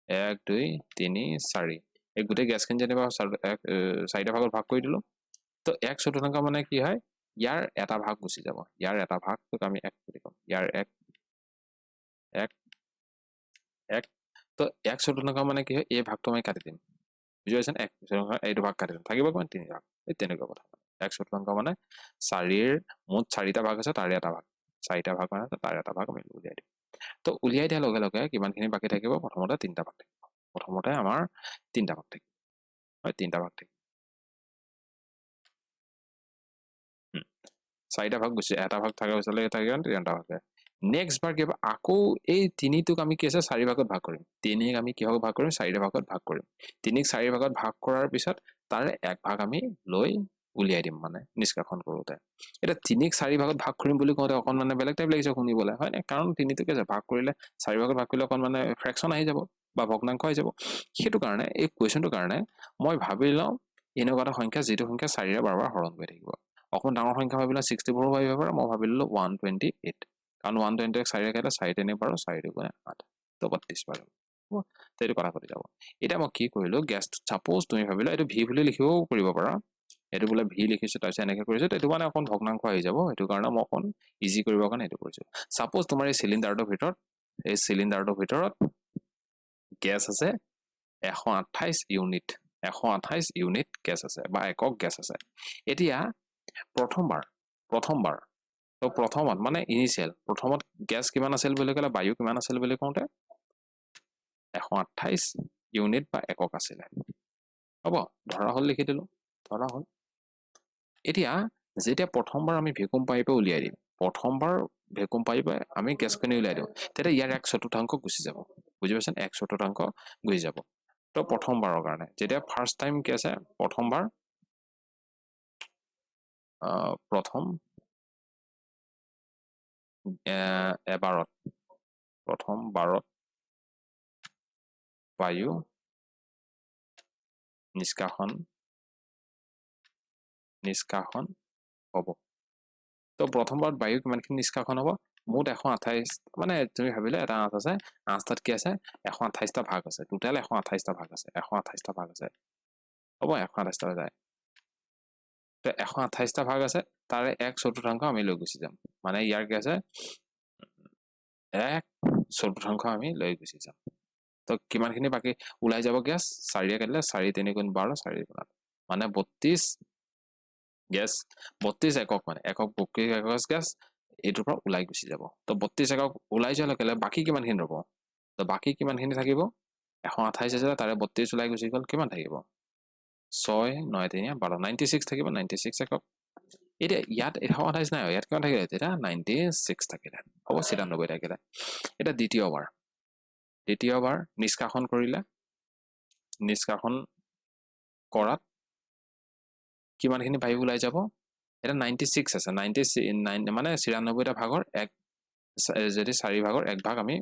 এক, দুই, তিনি, চাৰি। এই গোটেই গেছখিনি যেনিবা এক চাৰিটা ভাগত ভাগ কৰি দিলোঁ। তো এক চতুৰ্থাংশ মানে কি হয়? ইয়াৰ এটা ভাগ গুচি যাব। ইয়াৰ এটা ভাগটোক আমি এক বুলি ক'ম। ইয়াৰ এক, এক, এক। তো এক চতুৰ্থাংশ মানে কি হয়? এই ভাগটো আমি কাটি দিম। বুজি পাইছেনে? এক চতুৰ্থাংশ এইটো ভাগ কাটি দিম, থাকিব কিমান? তিনি ভাগ। এই তেনেকুৱা কথা। এক চতুৰ্থাংশ মানে চাৰিৰ মুঠ চাৰিটা ভাগ আছে, তাৰে এটা ভাগ। চাৰিটা ভাগ মানে তাৰে এটা ভাগ আমি উলিয়াই দিম। তো উলিয়াই দিয়াৰ লগে লগে কিমানখিনি বাকী থাকিব? প্ৰথমতে তিনিটা ভাগ থাকিব। প্ৰথমতে আমাৰ তিনিটা ভাগ থাকিব। হয়, তিনিটা ভাগ থাকিব। চাৰিটা ভাগ গুচি এটা ভাগ থকাৰ পিছলৈ থাকিব তিনিটা ভাগ। নেক্সট বাৰ কি হ'ব? আকৌ এই তিনিটোক আমি কি আছে চাৰি ভাগত ভাগ কৰিম। তিনিক আমি কিহক ভাগ কৰিম? চাৰিটা ভাগত ভাগ কৰিম। তিনিক চাৰি ভাগত ভাগ কৰাৰ পিছত তাৰে এক ভাগ আমি লৈ উলিয়াই দিম, মানে নিষ্কাশন কৰোঁতে। এতিয়া তিনিক চাৰি ভাগত ভাগ কৰিম বুলি কওঁতে অকণ মানে বেলেগ টাইপ লাগিছে শুনিবলৈ, হয়নে? কাৰণ তিনিটোকে যে ভাগ কৰিলে, চাৰি ভাগত ভাগ কৰিলে অকণ মানে ফ্ৰেকশ্যন আহি যাব বা ভগ্নাংশ আহি যাব। সেইটো কাৰণে এই কুৱেশ্যনটোৰ কাৰণে মই ভাবি লওঁ এনেকুৱা এটা সংখ্যা, যিটো সংখ্যা চাৰিৰে বাৰ বাৰ হৰণ কৰি থাকিব। অকণ ডাঙৰ সংখ্যা ভাবিলে 64ও ভাবিব পাৰা। মই ভাবি ল'লোঁ 128। কাৰণ 128 চাৰিৰে কাটিলে চাৰি তিনি 12, চাৰি দুগুণে আঠ, তো 32 বাৰ হ'ব। তো এইটো কথা পাতি যাব। এতিয়া মই কি কৰিলোঁ? গেছ ছাপ'জ তুমি ভাবিলা এইটো ভি বুলি লিখিবও কৰিব পাৰা। এইটো বোলে ভি লিখিছোঁ, তাৰপিছত এনেকৈ কৰিছোঁ। এইটো মানে অকণ ভগ্নাংশ আহি যাব। সেইটো কাৰণে মই অকণ ইজি কৰিবৰ কাৰণে এইটো কৰিছোঁ। ছাপ'জ তোমাৰ এই চিলিণ্ডাৰটোৰ ভিতৰত গেছ আছে 128 ইউনিট। 128 ইউনিট গেছ আছে বা একক গেছ আছে। এতিয়া প্ৰথমবাৰ তো প্ৰথমত মানে ইনিচিয়েল প্ৰথমত গেছ কিমান আছিল বুলি ক'লে, বায়ু কিমান আছিল বুলি কওঁতে 128 ইউনিট বা একক আছিলে। হ'ব, ধৰা হ'ল, লিখি দিলোঁ, ধৰা হ'ল। এতিয়া যেতিয়া প্ৰথমবাৰ আমি ভেকুম পাইপে উলিয়াই দিম, প্ৰথমবাৰ ভেকুম পাইপে আমি গেছখিনি উলিয়াই দিওঁ, তেতিয়া ইয়াৰ এক চতুৰ্থাংশ গুচি যাব। বুজি পাইছেনে? এক চতুৰ্থাংশ গুচি যাব। তো প্ৰথমবাৰৰ কাৰণে যেতিয়া ফাৰ্ষ্ট টাইম কি আছে, প্ৰথমবাৰ প্ৰথম এবাৰত, প্ৰথমবাৰত বায়ু নিষ্কাশন হ'ব। তো প্ৰথমবাৰত বায়ু কিমানখিনি নিষ্কাশন হ'ব? মুঠ 128, মানে তুমি ভাবিলে এটা আঁচ আছে, আঁচটাত কি আছে? 128টা ভাগ আছে। টোটেল 128টা ভাগ আছে। 128টা ভাগ আছে। হ'ব, 128টা যায়। তো 128টা ভাগ আছে, তাৰে এক চতুৰ্থাংশ আমি লৈ গুচি যাম। মানে ইয়াৰ কি আছে, এক চতুৰ্থাংশ আমি লৈ গুচি যাম। তো কিমানখিনি বাকী ওলাই যাব গেছ? চাৰিয়ে কাটিলে চাৰি তিনি গুণ 12, চাৰি গুণ আঠ, মানে 32 গেছ, 32 একক, মানে একক 32 একক গেছ এইটোৰ পৰা ওলাই গুচি যাব। তো 32 একক ওলাই যোৱাৰ লগে লগে বাকী কিমানখিনি ৰ'ব? তো বাকী কিমানখিনি থাকিব? 128 আছিলে, তাৰে 32 ওলাই গুচি গ'ল, কিমান থাকিব? ছয় নয় তিনি 12, 96 থাকিব, 96 একক। এতিয়া ইয়াত 128 নাই, ইয়াত কিমান থাকিলে? তেতিয়া 96 থাকিলে। হ'ব, 96 থাকিলে। এতিয়া দ্বিতীয়বাৰ নিষ্কাশন কৰিলে, নিষ্কাশন কৰাত কিমানখিনি বায়ু ওলাই যাব? এতিয়া 96 আছে, 99 মানে 96টা ভাগৰ এক, যদি চাৰি ভাগৰ এক ভাগ আমি,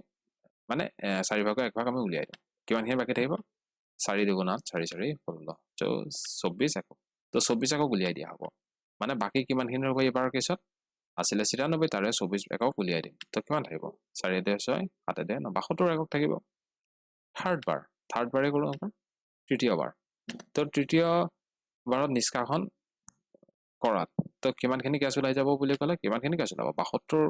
মানে চাৰি ভাগৰ এক ভাগ আমি উলিয়াই দিওঁ, কিমানখিনি বাকী থাকিব? চাৰি দুগুণ আঠ, চাৰি চাৰি 16, 24 একক। তো 24 একক উলিয়াই দিয়া হ'ব। মানে বাকী কিমানখিনি ৰ'ব? এইবাৰৰ কেছত আছিলে 96, তাৰে 24 একক উলিয়াই দিম। তো কিমান থাকিব? চাৰি ডেৰ ছয়, সাতে ডেৰ ন, 72 একক থাকিব। থাৰ্ড বাৰ, থাৰ্ড বাৰে কৰোঁ আপোনাৰ তৃতীয়বাৰ। তো তৃতীয়বাৰত নিষ্কাশন কৰাত তো কিমানখিনি গেছ ওলাই যাব বুলি ক'লে কিমানখিনি গেছ ওলাব? 72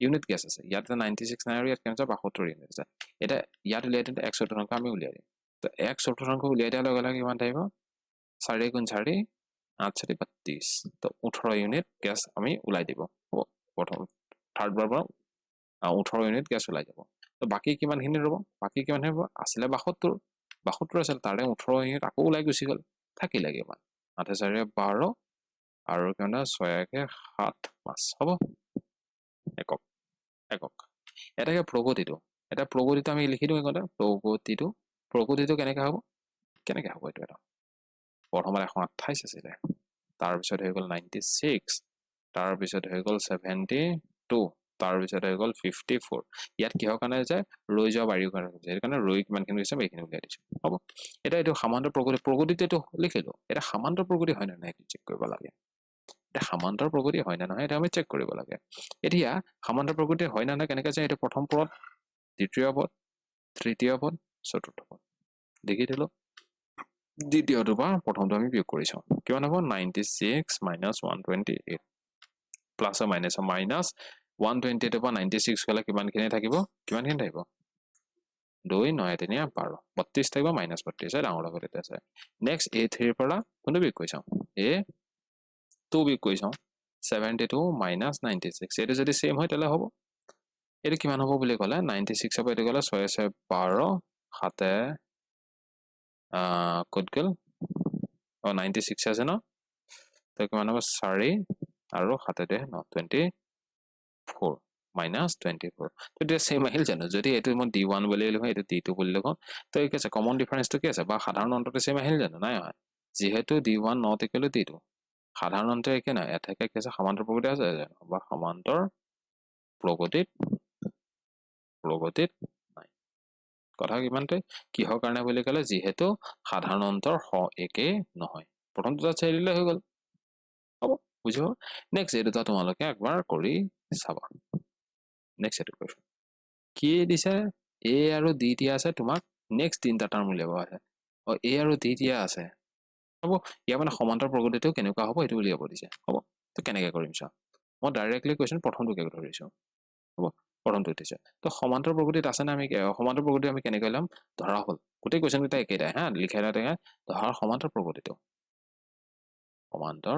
ইউনিট গেছ আছে। ইয়াত 96 নাই আৰু ইয়াত কিমান আছে? 72 ইউনিট আছে। এতিয়া ইয়াত উলিয়াই দিওঁতে এক চতুৰ্থাংশ আমি উলিয়াই দিম। তো এক চতুৰ্থাংশ উলিয়াই দিয়াৰ লগে লগে কিমান থাকিব? চাৰি গুণ চাৰি, আঠ চাৰি 32। তো 18 ইউনিট গেছ আমি ওলাই দিব। হ'ব, প্ৰথম থাৰ্ড বাৰ পৰা 18 ইউনিট গেছ ওলাই যাব। তো বাকী কিমানখিনি ৰ'ব? বাকী কিমানখিনি ৰ'ব? আছিলে 72, 72 আছিল, তাৰে 18 ইউনিট আকৌ ওলাই গুচি গ'ল। থাকিলে কিমান? আঠে চাৰিয়ে 12 আৰু কিমান? ছয় একে সাত, পাঁচ। হ'ব, একক একক। এটাকে প্ৰগতিটো, এটা প্ৰগতিটো আমি লিখি দিওঁ এইকণতে। প্ৰগতিটো কেনেকে হ'ব? কেনেকে হ'ব এইটো এটা? প্ৰথমত 128 আছিলে, তাৰপিছত হৈ গ'ল 96, তাৰপিছত হৈ গ'ল 72, তাৰপিছত হৈ গ'ল 54। ইয়াত কিহৰ কাৰণে যে ৰৈ যোৱা বাঢ়ি কাৰণে হৈছে, সেইটো কাৰণে ৰৈ কিমানখিনি গৈছে, মই এইখিনি উলিয়াই দিছোঁ। হ'ব, এতিয়া এইটো সামান্তৰ প্ৰগতি, প্ৰগতিটো এইটো লিখিলোঁ। এতিয়া সামান্তৰ প্ৰগতি হয় নে নহয়, সেইটো চেক কৰিব লাগে। এতিয়া সামান্তৰ প্ৰগতি হয় নে নহয়, এইটো আমি চেক কৰিব লাগে। এতিয়া সামান্তৰ প্ৰগতি হয় নে নহয় কেনেকৈ যায়? এইটো প্ৰথম পদ, দ্বিতীয় পদ, তৃতীয় পদ, চতুৰ্থ পদ লিখি দিলোঁ। দ্বিতীয়টোৰ পৰা প্ৰথমটো আমি বিয়োগ কৰি চাওঁ কিমান হ'ব। 96 minus 128, plus minus minus, 128ৰ পৰা 96 গ'লে কিমানখিনি থাকিব? কিমানখিনি থাকিব? দুই নয় তিনি 12, 32 থাকিব। মাইনাছ 32 ডাঙৰ লগত এতিয়া আছে। নেক্সট এ থ্ৰীৰ পৰা কোনটো বিয়োগ কৰি চাওঁ? এ টু বিয়োগ কৰি চাওঁ। 72 minus 96, এইটো যদি ছেইম হয় তেতিয়াহ'লে হ'ব। এইটো কিমান হ'ব বুলি ক'লে, 96ৰ পৰা এইটো গ'লে ছয় ছয় 12, সাতে ক'ত গ'ল? অঁ, 96 আছে ন? তো কিমান হ'ব? চাৰি আৰু সাতে দুই ন, 24, minus 24। তেতিয়া ছেইম আহিল জানো? যদি এইটো মই ডি ওৱান বুলি লিখোঁ, এইটো ডি টু বুলি লিখোঁ, তো কি আছে? কমন ডিফাৰেঞ্চটো কি আছে বা সাধাৰণ অন্তৰটো ছেইম আহিল জানো? নাই অহা। যিহেতু d one not equal d two, সাধাৰণ অন্তৰ একে নহয়, এতেকে কি আছে? সমান্তৰ প্ৰগতি আছে জানো বা সমান্তৰ প্ৰগতিত নাই। কথা কিমানটোৱে কিহৰ কাৰণে বুলি ক'লে, যিহেতু সাধাৰণ অন্তৰ একেই নহয়। প্ৰথম দুটা চাই দিলে হৈ গ'ল। হ'ব, বুজিব? নেক্সট এই দুটা তোমালোকে একবাৰ কৰি চাবা। নেক্সট এইটো কুৱেশ্যন কি দিছে? এ আৰু ডি দিয়া আছে, তোমাক নেক্সট তিনিটা টাৰ্ম উলিয়াব আছে। অ, এ আৰু ডি দিয়া আছে। হ'ব, ইয়াৰ মানে সমান্তৰ প্ৰগতিটো কেনেকুৱা হ'ব, সেইটো উলিয়াব দিছে। হ'ব, তো কেনেকৈ কৰিম চোৱা। মই ডাইৰেক্টলি কুৱেশ্যন প্ৰথমটোকে ধৰিছোঁ। হ'ব, প্ৰথমটো দিছে, তো সমান্তৰ প্ৰগতিত আছে নে? আমি সমান্তৰ প্ৰগতি আমি কেনেকৈ ল'ম? ধৰা হ'ল, গোটেই কুৱেশ্যনকেইটা একেটাই হা, লিখাই থাকে। ধৰা সমান্তৰ প্ৰগতিটো, সমান্তৰ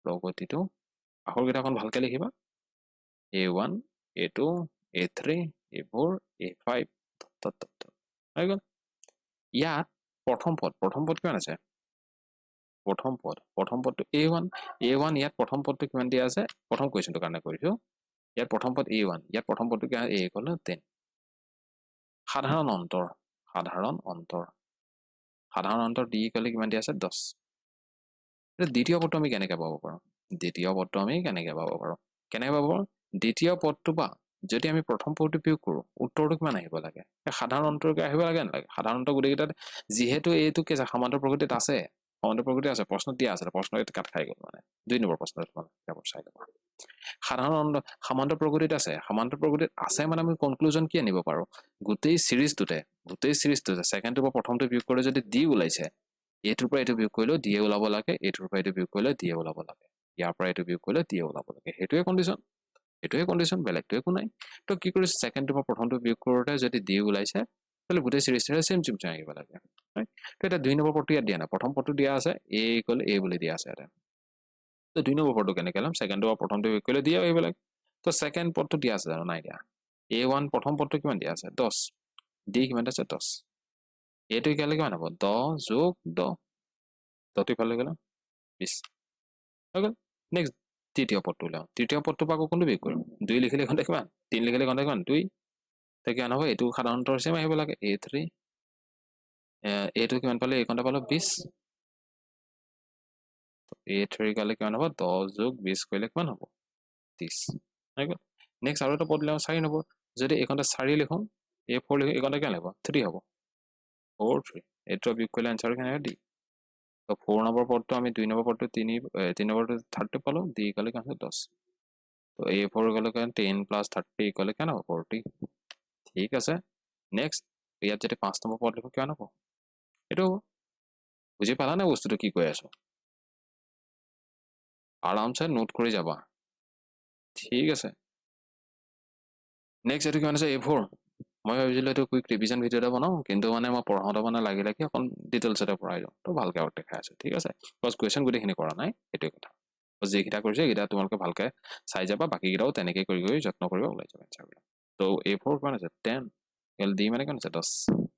প্ৰগতিটো আখৰকেইটা অকণ ভালকে লিখিবা। A one, a two, a three, a four, a five, হৈ গ'ল। ইয়াত প্ৰথম পদ, প্ৰথম পদ কিমান আছে? প্ৰথম পদটো এ ওৱান, এ ওৱান। ইয়াত প্ৰথম পদটো কিমান দিয়া আছে? প্ৰথম কুৱেশ্যনটোৰ কাৰণে কৰিছোঁ। ইয়াত প্ৰথম পদ এ ওৱান, ইয়াত প্ৰথম পদটো কিমান? A equal 10। সাধাৰণ অন্তৰ, সাধাৰণ অন্তৰ ডি ইকুৱেল কিমান দিয়া আছে? 10। এতিয়া দ্বিতীয় পদটো আমি কেনেকৈ পাব পাৰোঁ? দ্বিতীয় পদটো আমি কেনেকৈ পাব পাৰোঁ? কেনেকৈ পাব পাৰোঁ? দ্বিতীয় পদটো বা যদি আমি প্ৰথম পদটো বিয়োগ কৰোঁ, উত্তৰটো কিমান আহিব লাগে? এই সাধাৰণ অন্তৰকে আহিব লাগে নালাগে? সাধাৰণ অন্তৰ গোটেইকেইটাত যিহেতু এইটো কি আছে? সমান্তৰ প্ৰগতিত আছে, সমান্তৰ প্ৰগতি আছে, প্ৰশ্ন দিয়া আছে। প্ৰশ্ন কাট খাই গ'ল, মানে দুই নম্বৰ প্ৰশ্ন তোমালোকে চাই ল'বা। সাধাৰণ সমান্তৰ প্ৰগতিত আছে, সমান্তৰ প্ৰগতিত আছে মানে আমি কনক্লুজন কি আনিব পাৰোঁ? গোটেই চিৰিজটোতে ছেকেণ্ডটোৰ পৰা প্ৰথমটো বিয়োগ কৰিলে যদি ডি ওলাইছে, এইটোৰ পৰা এইটো বিয়োগ কৰিলেও ডিয়ে ওলাব লাগে, এইটোৰ পৰা এইটো বিয়োগ কৰিলে ডিয়ে ওলাব লাগে, ইয়াৰ পৰা এইটো বিয়োগ কৰিলে ডিয়ে ওলাব লাগে। সেইটোৱে কণ্ডিশ্যন, এইটোৱে কণ্ডিশ্যন, বেলেগটো একো নাই। তো কি কৰিছোঁ? ছেকেণ্ডটোৰ পৰা প্ৰথমটো বিয়োগ কৰোঁতে যদি ডি ওলাইছে, তেতিয়াহ'লে গোটেই চিৰিজটোৰে ছেম চেম আহিব লাগে, হয়। তো এতিয়া দুই নম্বৰ পদটো ইয়াত দিয়া নাই, প্ৰথম পদটো দিয়া আছে, এ ইকুৱেল এ বুলি দিয়া আছে ইয়াতে। তো দুই নম্বৰ পদটো কেনেকৈ ল'ম? ছেকেণ্ডটো পৰা প্ৰথমটো বিয়োগ কৰিলে দিয়ে আহিব লাগে। তো ছেকেণ্ড পদটো দিয়া আছে জানো? নাই দিয়া। এ ওৱান প্ৰথম পদটো কিমান দিয়া আছে? 10। ডি কিমান আছে? 10। এইটো ইফালে কিমান হ'ব? 10 যোগ 10, 10টো ইফালে গ'লে 20 হৈ গ'ল। নেক্সট তৃতীয় পদটো উলিয়াওঁ। তৃতীয় পদটোৰ পৰা আকৌ কোনটো বিয়োগ কৰিম? দুই লিখিলে এইখনতে কিমান? তিনি লিখিলে এইখনতে কিমান? দুই। তো কিমান হ'ব? এইটো সাধাৰণতৰ চেম আহিব লাগে। এ থ্ৰী, এইটো কিমান পালোঁ? এইখনতে পালোঁ 20। এ থ্ৰী গ'লে কিমান হ'ব? 10 যোগ 20 কৰিলে কিমান হ'ব? 30 হৈ গ'ল। নেক্সট আৰু এটা পদ উলিয়াওঁ, চাৰি নম্বৰ। যদি এইখনতে চাৰি লিখোঁ, এ ফ'ৰ লিখোঁ, এইখনতে কিমান লাগিব? থ্ৰী হ'ব, ফ'ৰ থ্ৰী। এইটো বিয়োগ কৰিলে এনচাৰ কিমান হ'ব? ডি। তো ফ'ৰ নম্বৰ পদটো আমি দুই নম্বৰ পদটো তিনি, তিনি নম্বৰটো থাৰ্ডটো পালোঁ। ডি ইকুৱেল কিমান হৈছে? 10। তো এ ফ'ৰ গ'লে কিমান? 10 প্লাছ 30 ইকুৱেল কিমান হ'ব? 40। ঠিক আছে। নেক্সট ইয়াত যদি পাঁচ নম্বৰ পদ লিখোঁ কিমান হ'ব? এইটো হ'ব। বুজি পালা নে বস্তুটো কি কৈ আছো? আৰামছে নোট কৰি যাবা। ঠিক আছে। নেক্সট এইটো কিমান আছে? এ ফ'ৰ। মই ভাবিছিলোঁ এইটো কুইক ৰিভিজন ভিডিঅ' এটা বনাওঁ, কিন্তু মানে মই পঢ়াওঁতে মানে লাগি লাগি অকণ ডিটেইলছতে পঢ়াই দিওঁ, তো ভালকৈ আৰু দেখাই আছোঁ। ঠিক আছে, বাছ কুৱেশ্যন গোটেইখিনি কৰা নাই, সেইটোৱে কথা। যিকেইটা কৰিছে সেইকেইটা তোমালোকে ভালকৈ চাই যাবা, বাকীকেইটাও তেনেকৈ কৰি কৰি যত্ন কৰিব, ওলাই যাব এনচাৰবিলাক। তো এ ফ'ৰ কিমান আছে? 10। এল ডি মানে কিমান আছে? 10।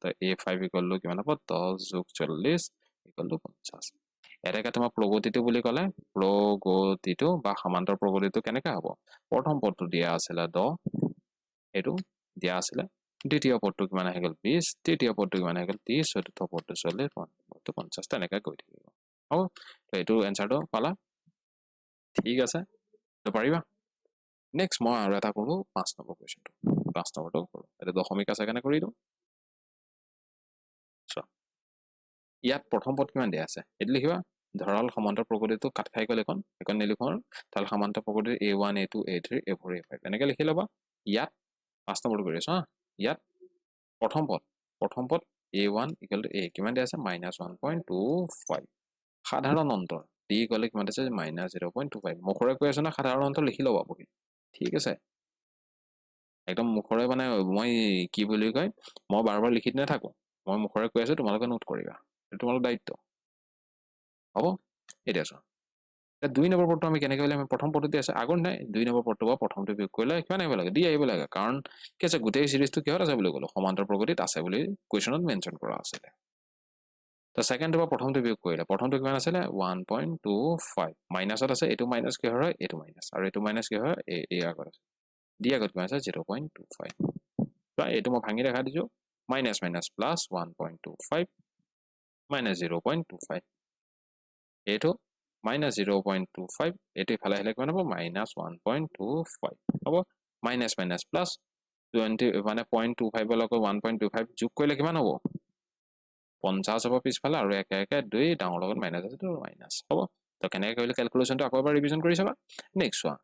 তো এ ফাইভ ইকুৱেল টু কিমান হ'ব? 10 যোগ 40 ইকুৱেল টু 50। এনেকৈ তোমাৰ প্ৰগতিটো বুলি ক'লে, প্ৰগতিটো বা সমান্তৰ প্ৰগতিটো কেনেকৈ হ'ব? প্ৰথম পদটো দিয়া আছিলে 10, এইটো দিয়া আছিলে। দ্বিতীয় পদটো কিমান আহি গ'ল? 20। তৃতীয় পদটো কিমান আহি গ'ল? 30। চতুৰ্থ পদটো 40, পঞ্চম পদটো 50। তেনেকৈ গৈ থাকিব। হ'ব, তো এইটো এনচাৰটো পালা। ঠিক আছে, তো পাৰিবা। নেক্সট মই আৰু এটা কৰোঁ, 5 নম্বৰ কুৱেশ্যনটো। 5 নম্বৰটো কৰোঁ। এইটো দশমিক আছে কাৰণে কৰি দিওঁ। চোৱা, ইয়াত প্ৰথম পদ কিমান দিয়া আছে? এইটো লিখিবা। ধৰা হ'ল সমান্তৰ প্ৰগতিটো কাট খাই গ'ল এইখন, এইখন নিলিখোঁ আৰু। তাহ'লে সমান্তৰ প্ৰগতিৰ a one, a two, a three, a four, a five, এনেকৈ লিখি ল'বা। ইয়াত 5 নম্বৰটো কৰি আছোঁ। হা, ইয়াত প্ৰথম পদ a one equal to a কিমান দিয়া আছে? -1.25। সাধাৰণ অন্তৰ ডি ইকুৱেল কিমান আছে? -0.25। মুখৰে কৈ আছোঁ না, সাধাৰণ অন্তৰ লিখি ল'বা বহি। ঠিক আছে, একদম মুখৰে, মানে মই কি বুলি কয়, মই বাৰ বাৰ লিখি নাথাকোঁ। মই মুখৰে কৈ আছোঁ, তোমালোকে নোট কৰিবা, এইটো তোমালোকৰ দায়িত্ব হ'ব। এতিয়া চোৱা, এতিয়া 2 নম্বৰ পদটো আমি কেনেকৈ উলিয়াম? প্ৰথম পদটো আছে আগত নাই। 2 নম্বৰ পদটো বা প্ৰথমটো বিয়োগ কৰিলে কিমান আহিব লাগে? ডি আহিব লাগে। কাৰণ কি আছে? গোটেই চিৰিজটো কিহত আছে বুলি ক'লো? সমান্তৰ প্ৰগতিত আছে বুলি কুৱেশ্যনত মেনশ্যন কৰা আছিলে। তো ছেকেণ্ডটো বা প্ৰথমটো বিয়োগ কৰিলে, প্ৰথমটো কিমান আছিলে? 1.25। মাইনাছত আছে, এইটো মাইনাছ কিহৰ হয়? এইটো মাইনাছ। আৰু এইটো মাইনাছ কি হয়? এ আগত আছে। ডি আগত কিমান আছে? 0.25। এইটো মই ভাঙি দেখা দিছোঁ। Minus minus plus 1.25 minus 0.25। এইটো minus 0.25, এইটো ইফালে আহিলে কিমান হ'ব? মাইনাছ 1.25 হ'ব। মাইনাছ মাইনাছ প্লাছ 20, মানে 0.25ৰ লগত 1.25 যোগ কৰিলে কিমান হ'ব? 50 হ'ব পিছফালে। আৰু একে একে দুই, ডাঙৰ লগত মাইনাছ আছে, মাইনাছ হ'ব। তো কেনেকৈ কৰিলে কেলকুলেশ্যনটো আকৌ এবাৰ ৰিভিজন কৰি চাবা। নেক্সট চোৱা,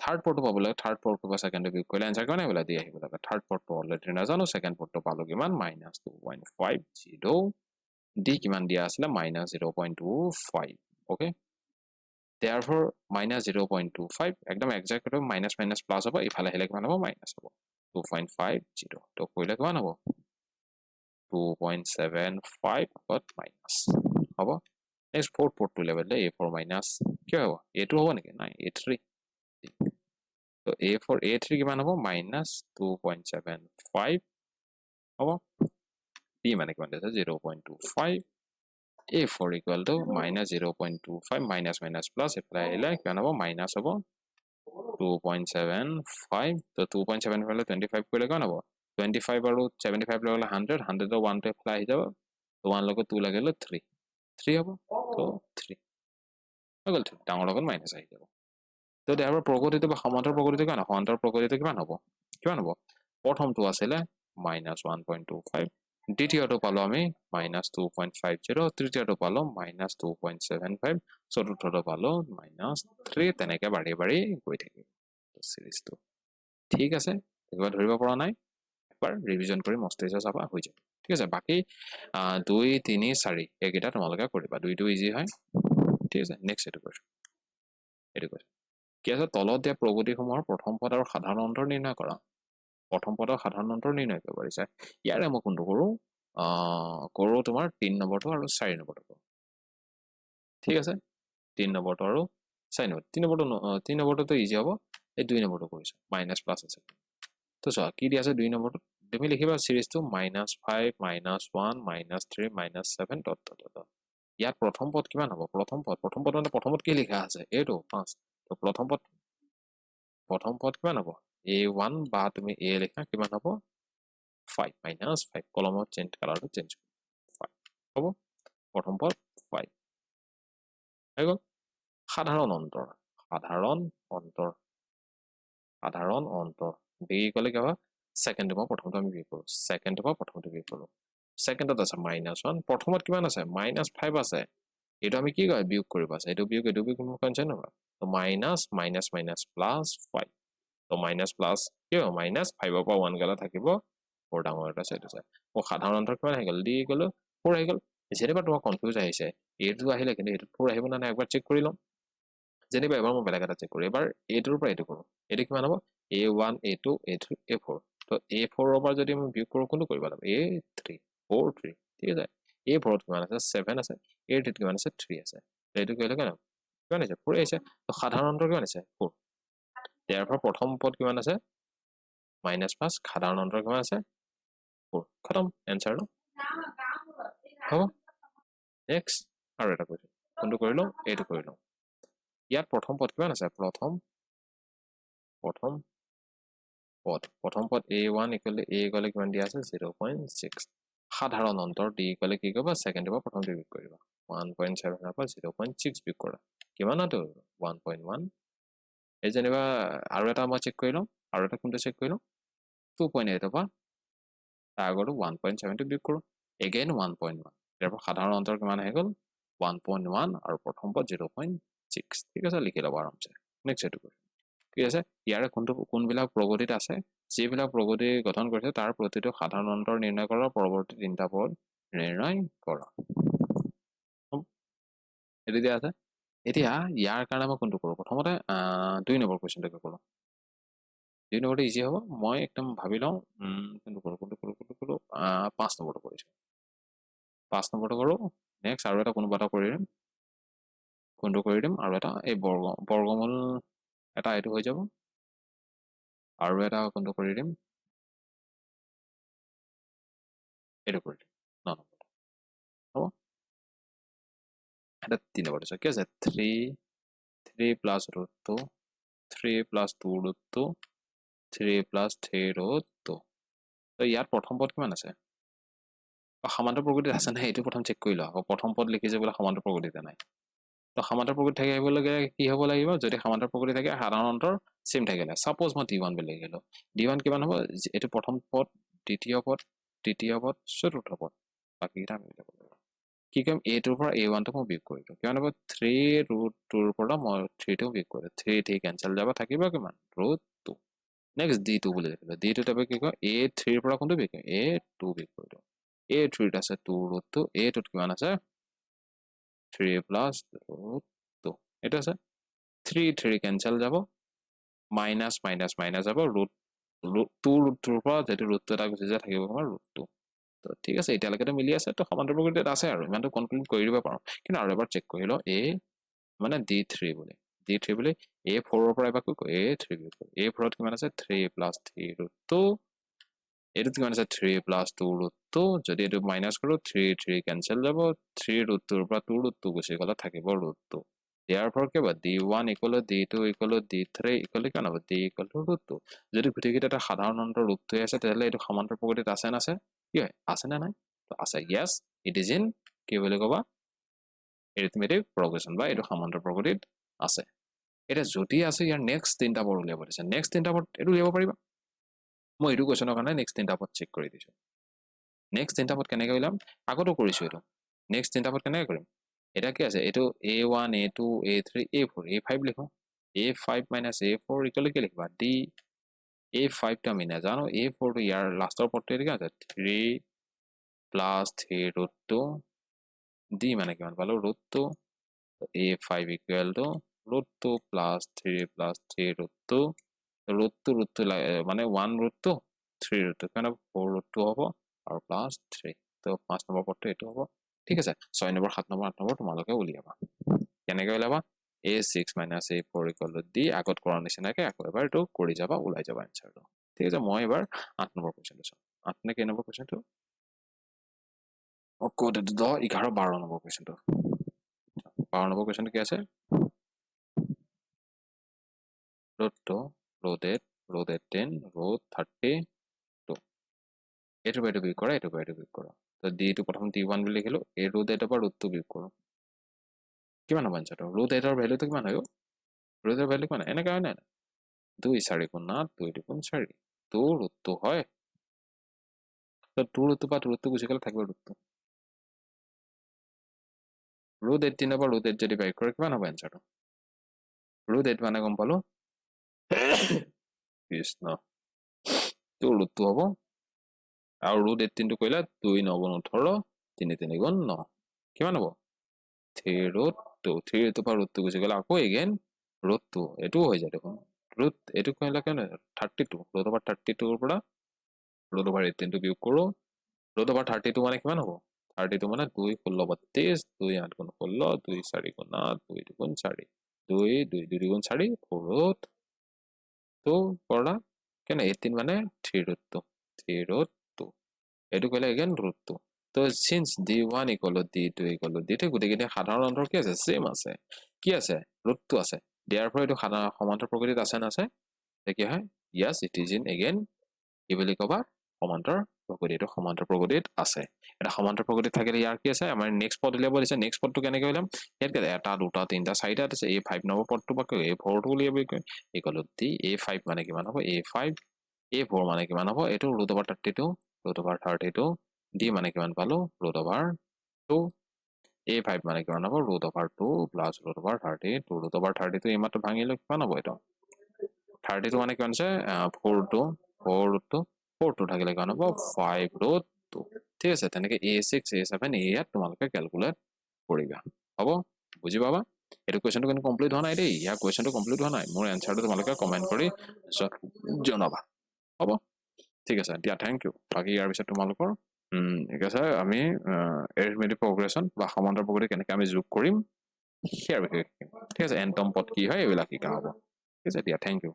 থাৰ্ড পদটো পাবলৈ থাৰ্ড পদটো বা ছেকেণ্ডটো বিয়োগ কৰিলে এনচাৰ কিমান আহিব লাগে? ডি আহিব লাগে। থাৰ্ড পদটো অলৰেডি নাজানো, ছেকেণ্ড পদটো পালোঁ কিমান? -2.50। D কিমান দিয়া আছিলে? -0.25। Okay, therefore -0.25, একদম একজেক্ট মাইনাছ মাইনাছ প্লাছ হ'ব, ইফালে আহিলে কিমান হ'ব? মাইনাছ হ'ব 2.50। তো কৰিলে কিমান হ'ব? 2.75 আগত মাইনাছ হ'ব। নেক্সট ফ'ৰ্থ পদটো উলিয়াব দিলে, এ ফ'ৰ মাইনাছ কি হ'ব? এ টু হ'ব নেকি? নাই, এ থ্ৰী। তো এ ফ'ৰ, এ থ্ৰী কিমান হ'ব? -2.75 হ'ব। ডি মানে কিমান দিছে? 0.25। A four equal to -0.25, minus minus plus, এইফালে আহিলে কিমান হ'ব? মাইনাছ হ'ব 2.75। তো 2.75 25 কৰিলে কিমান হ'ব? 25 আৰু 75 লগালে 100, 100ৰ ওৱানটো এইফালে আহি যাব। ওৱান লগত টু লাগিলে থ্ৰী, থ্ৰী হ'ব। তো থ্ৰী হৈ গ'ল, থ্ৰী ডাঙৰ লগত মাইনাছ আহি যাব। তো ইয়াৰ প্ৰগতিটো বা সমান্তৰ প্ৰগতিটো কিমান? সমান্তৰ প্ৰগতিটো কিমান হ'ব? কিমান হ'ব? প্ৰথমটো আছিলে -1.25, দ্বিতীয়টো পালোঁ আমি -2.50, তৃতীয়টো পালোঁ -2.75, চতুৰ্থটো পালোঁ মাইনাছ 3। তেনেকৈ বাঢ়ি বাঢ়ি গৈ থাকিব চিৰিজটো। ঠিক আছে, কিবা ধৰিব পৰা নাই, এবাৰ ৰিভিজন কৰি মস্তিষ্ক চাবা, হৈ যাব। ঠিক আছে, বাকী দুই, তিনি, চাৰি এইকেইটা তোমালোকে কৰিবা। দুইটো ইজি হয়। ঠিক আছে, নেক্সট এইটো কৈছোঁ। এইটো কৈছোঁ কি আছে? তলত দিয়া প্ৰগতিসমূহৰ প্ৰথম পদ আৰু সাধাৰণ অন্তৰ নিৰ্ণয় কৰা। প্ৰথম পদ আৰু সাধাৰণ অন্তৰ নিৰ্ণয় কৰিব পাৰিছা। ইয়াৰে মই কোনটো কৰোঁ? কৰোঁ তোমাৰ 3 নম্বৰটো আৰু 4 নম্বৰটো কৰোঁ। ঠিক আছে, 3 নম্বৰটো আৰু 4 নম্বৰ। 3 নম্বৰটোতো ইজি হ'ব। এই 2 নম্বৰটো কৰিছোঁ, মাইনাছ প্লাছ আছে। তো চোৱা, কি দিয়া আছে 2 নম্বৰটোত? তুমি লিখিবা চিৰিজটো -5, -1, -3, -7, dot dot dot. ইয়াত প্ৰথম পদ কিমান হ'ব? প্ৰথম পদ মানে প্ৰথমত কি লিখা আছে? এইটো 5। তো প্ৰথম পদ কিমান হ'ব? এ ওৱান বা তুমি এ লিখা, কিমান হ'ব? Five, minus five. কলমত চেঞ্জ, কালাৰটো চেঞ্জ, ফাইভ হ'ব। প্ৰথম পদ ফাইভ হৈ গ'ল। সাধাৰণ অন্তৰ ডি ক'লে কি হ'ব? ছেকেণ্ডটো পৰা প্ৰথমটো আমি বিয়োগ কৰোঁ। ছেকেণ্ডটোৰ পৰা প্ৰথমটো বিয়োগ কৰোঁ। ছেকেণ্ডত আছে মাইনাছ ওৱান, প্ৰথমত কিমান আছে? মাইনাছ ফাইভ আছে। এইটো আমি কি কয়? বিয়োগ কৰিব আছে। এইটো বিয়োগ, এইটো বিয়োগ, কোনো কনচেপ্ট নহয়। তো minus minus minus plus five. তো মাইনাছ প্লাছ কি হ'ব? মাইনাছ ফাইভৰ পৰা ওৱান গ'লে থাকিব ফ'ৰ। ডাঙৰ এটা আছে, এইটো আছে। সাধাৰণ অন্তৰ কিমান আহি গ'ল? ডি গ'লো ফ'ৰ আহি গ'ল। যেনিবা তোমাৰ কনফিউজ আহিছে, এইটো আহিলে কিন্তু এইটোত ফ'ৰ আহিব নে নাই একবাৰ চেক কৰি ল'ম। যেনিবা এবাৰ মই বেলেগ এটা চেক কৰোঁ। এবাৰ এইটোৰ পৰা এইটো কৰোঁ। এইটো কিমান হ'ব? A one, a two, a three, a four। তো এ ফ'ৰৰ পৰা যদি মই বিয়োগ কৰোঁ, কোনটো কৰিব লাগিব? এ থ্ৰী, ফ'ৰ থ্ৰী। ঠিক আছে, এ ফ'ৰত কিমান আছে? ছেভেন আছে। এ থ্ৰীত কিমান আছে? থ্ৰী আছে। এইটো কৰিলে কিমান কিমান আহিছে? ফ'ৰ আহিছে। তো সাধাৰণ অন্তৰ কিমান আছে? ফ'ৰ। ইয়াৰ পৰা প্ৰথম পদ কিমান আছে? মাইনাছ 5। সাধাৰণ অন্তৰ কিমান আছে? ফ'ৰ। খতম, এনচাৰটো হ'ব। নেক্সট আৰু এটা কৰিছোঁ। কোনটো কৰি লওঁ? এইটো কৰি লওঁ। ইয়াত প্ৰথম পদ কিমান আছে? প্ৰথম পদ, প্ৰথম পদ a one equal a equal কিমান দিয়া আছে? 0.6। সাধাৰণ অন্তৰ ডি ইকুৱেল কি কৰিবা? ছেকেণ্ডৰ পৰা প্ৰথমটো বিয়োগ কৰিবা। 1.7ৰ পৰা 0.6 বিয়োগ কৰা, কিমান হয়তো? 1.1। এই যেনিবা আৰু এটা মই চেক কৰি লওঁ। আৰু এটা কোনটো চেক কৰি লওঁ? 2.8ৰ পৰা তাৰ আগতো 1.7টো বিয়োগ কৰোঁ, এগেইন 1.1। ইয়াৰ পৰা সাধাৰণ অন্তৰ কিমান আহি গ'ল? 1.1 আৰু প্ৰথম পদ 0.6। ঠিক আছে, লিখি ল'ব আৰামছে। নেক্সট এইটো কুৱেশ্যন কি আছে? ইয়াৰে কোনটো কোনবিলাক প্ৰগতিত আছে, যিবিলাক প্ৰগতি গঠন কৰিছে, তাৰ প্ৰতিটো সাধাৰণ অন্তৰ নিৰ্ণয় কৰা, পৰৱৰ্তী তিনিটা পদ নিৰ্ণয় কৰা। এইটো দিয়া আছে। এতিয়া ইয়াৰ কাৰণে মই কোনটো কৰোঁ? প্ৰথমতে 2 নম্বৰ কুৱেশ্যনটোকে কৰোঁ। 2 নম্বৰটো ইজি হ'ব। মই একদম ভাবি লওঁ, কোনটো কৰোঁ, কোনটো কৰোঁ, কোনটো কৰোঁ। 5 নম্বৰটো কৰিছোঁ, 5 নম্বৰটো কৰোঁ। নেক্সট আৰু এটা কোনোবা এটা কৰি দিম। কোনটো কৰি দিম আৰু এটা? এই বৰ্গমূল এটা, এইটো হৈ যাব। আৰু এটা কোনটো কৰি দিম? এইটো কৰি দিম, 9 নম্বৰটো হ'ব। এটা 3 নম্বৰটো কি আছে? Three three plus root two, three plus two root two, three plus three root two। তো ইয়াত প্ৰথম পদ কিমান আছে? সামান্তৰ প্ৰগতিত আছে নাই, এইটো প্ৰথম চেক কৰি লোৱা। আকৌ প্ৰথম পদ লিখিছে বোলে সমান্তৰ প্ৰগতিতে নাই। তো সমান্তৰ প্ৰগতি থাকিবলগীয়া কি হ'ব লাগিব? যদি সমান্তৰ প্ৰগতি থাকে, সাধাৰণ অন্তৰ চেম থাকিলে, ছাপ'জ মই ডি ওৱান বুলি লিখিলোঁ, ডি ওৱান কিমান হ'ব? এইটো প্ৰথম পদ, দ্বিতীয় পদ, তৃতীয় পদ, চতুৰ্থ পদ, বাকীকেইটা আমি উলিয়াব লাগিব। কি কৰিম? এটোৰ পৰা এ ওৱানটো মই বিয়োগ কৰি দিওঁ। কিমান হ'ব? থ্ৰী ৰুট টুৰ পৰা মই থ্ৰীটো বিয়োগ কৰিলোঁ, থ্ৰী থ্ৰী কেঞ্চেল যাব, থাকিব কিমান? Root two. Next D two বুলি লিখিলোঁ। ডি টু তাৰপৰা কি কয়? এ থ্ৰীৰ পৰা কোনটো বিয়োগ কৰিম? এ টু বিয়োগ কৰি দিওঁ। এ থ্ৰীত আছে টু ৰুট টু, এ টুত কিমান আছে? Three plus root two. এইটো আছে। থ্ৰী থ্ৰী কেঞ্চেল যাব, মাইনাছ মাইনাছ মাইনাছ যাব, root root two root tour পৰা যিহেতু ৰুট টু এটা গুচি যায়, থাকিব তোমাৰ ৰুট টু। তো ঠিক আছে, এতিয়ালৈকেতো মিলি আছে। তো সমান্তৰ প্ৰগতিত আছে আৰু ইমানটো কনক্লুড কৰি দিব পাৰোঁ। কিন্তু আৰু এবাৰ চেক কৰি লওঁ। এ মানে ডি থ্ৰী বুলি, ডি থ্ৰী বুলি এ ফ'ৰৰ পৰা এবাৰ কি কয়? এ থ্ৰী বিয়োগ কৰোঁ। এ ফ'ৰত কিমান আছে? Three plus three root two। এইটোত কিমান আছে? Three plus two root two। যদি এইটো মাইনাছ কৰোঁ, থ্ৰী থ্ৰী কেঞ্চেল যাব, থ্ৰী ৰুট টুৰ পৰা টু ৰুট টু গুচি গ'লে থাকিব ৰুট টু। ইয়াৰ ফৰ কি হ'ব? D one equal D two equal D three equal কিমান হ'ব? D equal to root two। যদি গোটেইকেইটা এটা সাধাৰণ অন্তৰ ৰুট টুৱে আছে, তেতিয়াহ'লে এইটো সমান্তৰ প্ৰগতিত আছে নাছে? কি হয়, আছে নে নাই? তো আছে। য়েছ, it is in কি বুলি ক'বা? এৰিথমেটিক প্ৰগ্ৰেছন বা এইটো সমান্তৰ প্ৰগতিত আছে। এতিয়া যদি আছে, ইয়াৰ নেক্সট তিনিটা পদ উলিয়াব দিছে। নেক্সট তিনিটা পদ এইটো উলিয়াব পাৰিবা। মই এইটো কুৱেশ্যনৰ কাৰণে নেক্সট তিনিটা পদ চেক কৰি দিছোঁ। নেক্সট তিনিটা পদ কেনেকৈ উলিয়াম? আগতো কৰিছোঁ এইটো। নেক্সট তিনিটা পদ কেনেকৈ কৰিম? এতিয়া কি আছে এইটো? A one, a two, a three, a four, a five লিখোঁ। A five minus a four equal কি লিখিবা? ডি। এ ফাইভটো আমি নাজানো। এ ফ'ৰটো ইয়াৰ লাষ্টৰ পদটো এইটো কি আছে? Three plus three root two। D মানে কিমান পালোঁ? Root two। A five equal to root two plus three plus three root two। Root two root two মানে one root two, three root two কিমান হ'ব? ফ'ৰ ৰুট টু হ'ব আৰু plus three. তো 5 number পদটো এইটো হ'ব। ঠিক আছে, 6 নম্বৰ, 7 নম্বৰ, 8 নম্বৰ তোমালোকে উলিয়াবা। কেনেকৈ উলিয়াবা? A six minus a four equal to D। আগত কৰাৰ নিচিনাকৈ আকৌ এবাৰ এইটো কৰি যাবা, ওলাই যাবা এনচাৰটো। ঠিক আছে, মই এবাৰ 8 নম্বৰ কুৱেশ্যনটো চাওঁ। আঠ নে কেই নম্বৰ কুৱেশ্যনটো? অ, ক'ত এইটো? 10, 11, 12 নম্বৰ কুৱেশ্যনটো। 12 নম্বৰ কুৱেশ্যনটো কি আছে? Root two, root eight, root 18, root 32। এইটো পৰা এইটো বিয়োগ কৰা, এইটো পৰা এইটো বিয়োগ কৰা। তো ডিটো প্ৰথম ডি ওৱান বুলি লিখিলোঁ। এই ৰুট এইটৰ পৰা ৰুট টু বিয়োগ কৰোঁ, কিমান হ'ব এনচাৰটো? ৰুট এইটৰ ভেলুটো কিমান হয়? ৰুট এইটৰ ভেলু কিমান? এনেকৈ হয় নাই? দুই চাৰি গুণ আঠ, দুই দুগুণ চাৰি, টু ৰুট টু হয়। তো টু ৰুট টু পৰা ৰুট টু গুচি গ'লে থাকিব ৰুট টু। ৰুট 18ৰ পৰা ৰুট এইট যদি বিয়োগ কৰে, কিমান হ'ব এনচাৰটো? ৰুট এইট মানে গম পালোঁ, কৃষ্ণ, টু ৰুট টু হ'ব। আৰু ৰুট 18টো কৰিলে দুই ন গুণ 18, তিনি তিনি গুণ ন, কিমান হ'ব? Three root two। Three root পৰা ৰুট টু গুচি গ'লে আকৌ এগেইন ৰুট টু। এইটোও হৈ যায় দেখোন। ৰুট এইটো কৰিলে কিমান? 32। ৰুট অভাৰ 32ৰ পৰা ৰুট অভাৰ 18টো বিয়োগ কৰোঁ। ৰুট অভাৰ 32 মানে কিমান হ'ব? 32 মানে দুই 16 32, দুই আঠ গুণ 16, দুই চাৰি গুণ আঠ, দুই দুগুণ চাৰি, দুই দুই দুই দুগুণ চাৰি, ফ'ৰ ৰুট টু কৰা কেনে 18 মানে three root two, three root two। এইটো কৰিলে এগেইন ৰুট টু। তো since D one equal D two equal D three, গোটেইকেইটা সাধাৰণ অন্তৰ কি আছে? ছেম আছে। কি আছে? ৰুট টু আছে। দিয়াৰ ফলত এইটো সাধাৰণ সমান্তৰ প্ৰগতিত আছে নাছে? কি হয়? Yes, it is in again কি বুলি ক'বা? সমান্তৰ প্ৰগতি। এইটো সমান্তৰ প্ৰগতিত আছে। এটা সমান্তৰ প্ৰগতিত থাকিলে ইয়াৰ কি আছে? আমাৰ নেক্সট পদ উলিয়াব দিছে। নেক্সট পদটো কেনেকৈ উলিয়াম? ইয়াত এটা, দুটা, তিনিটা, চাৰিটা আছে। এই 5 নম্বৰ পদটো বা এ ফ'ৰটো উলিয়াব। ইকুৱেল ডি এ 5 মানে কিমান হ'ব? এ 5। এ 4 মানে কিমান হ'ব? এইটো root over 32, root over 32। D মানে কিমান পালো? Root over 2। A 5 মানে কিমান হ'ব? Root over 2 plus root over 32। Root over 32 এইমাত্ৰ ভাঙিলে কিমান হ'ব? এইটো 32 মানে কিমান আছে? 4 2, 4 root 2। 4 2 থাকিলে কিমান হ'ব? 5 ৰুট 2। ঠিক আছে, তেনেকে এ 6, এ 7, এ 8 তোমালোকে কেলকুলেট কৰিবা। হ'ব, বুজি পাবা। এইটো কুৱেশ্যনটো কিন্তু কমপ্লিট হোৱা নাই দেই। ইয়াৰ কুৱেশ্যনটো কমপ্লিট হোৱা নাই। মোৰ এনচাৰটো তোমালোকে কমেণ্ট কৰি জনাবা। হ'ব, ঠিক আছে দিয়া, thank U. বাকী ইয়াৰ পিছত তোমালোকৰ ঠিক আছে, আমি এৰিথমেটিক প্ৰগ্ৰেশ্যন বা সমান্তৰ প্ৰগতি কেনেকৈ আমি যোগ কৰিম, সেয়াৰ বিষয়ে শিকিম। ঠিক আছে, এনতম পদ কি হয়, এইবিলাক শিকা হ'ব। ঠিক আছে দিয়া, thank U.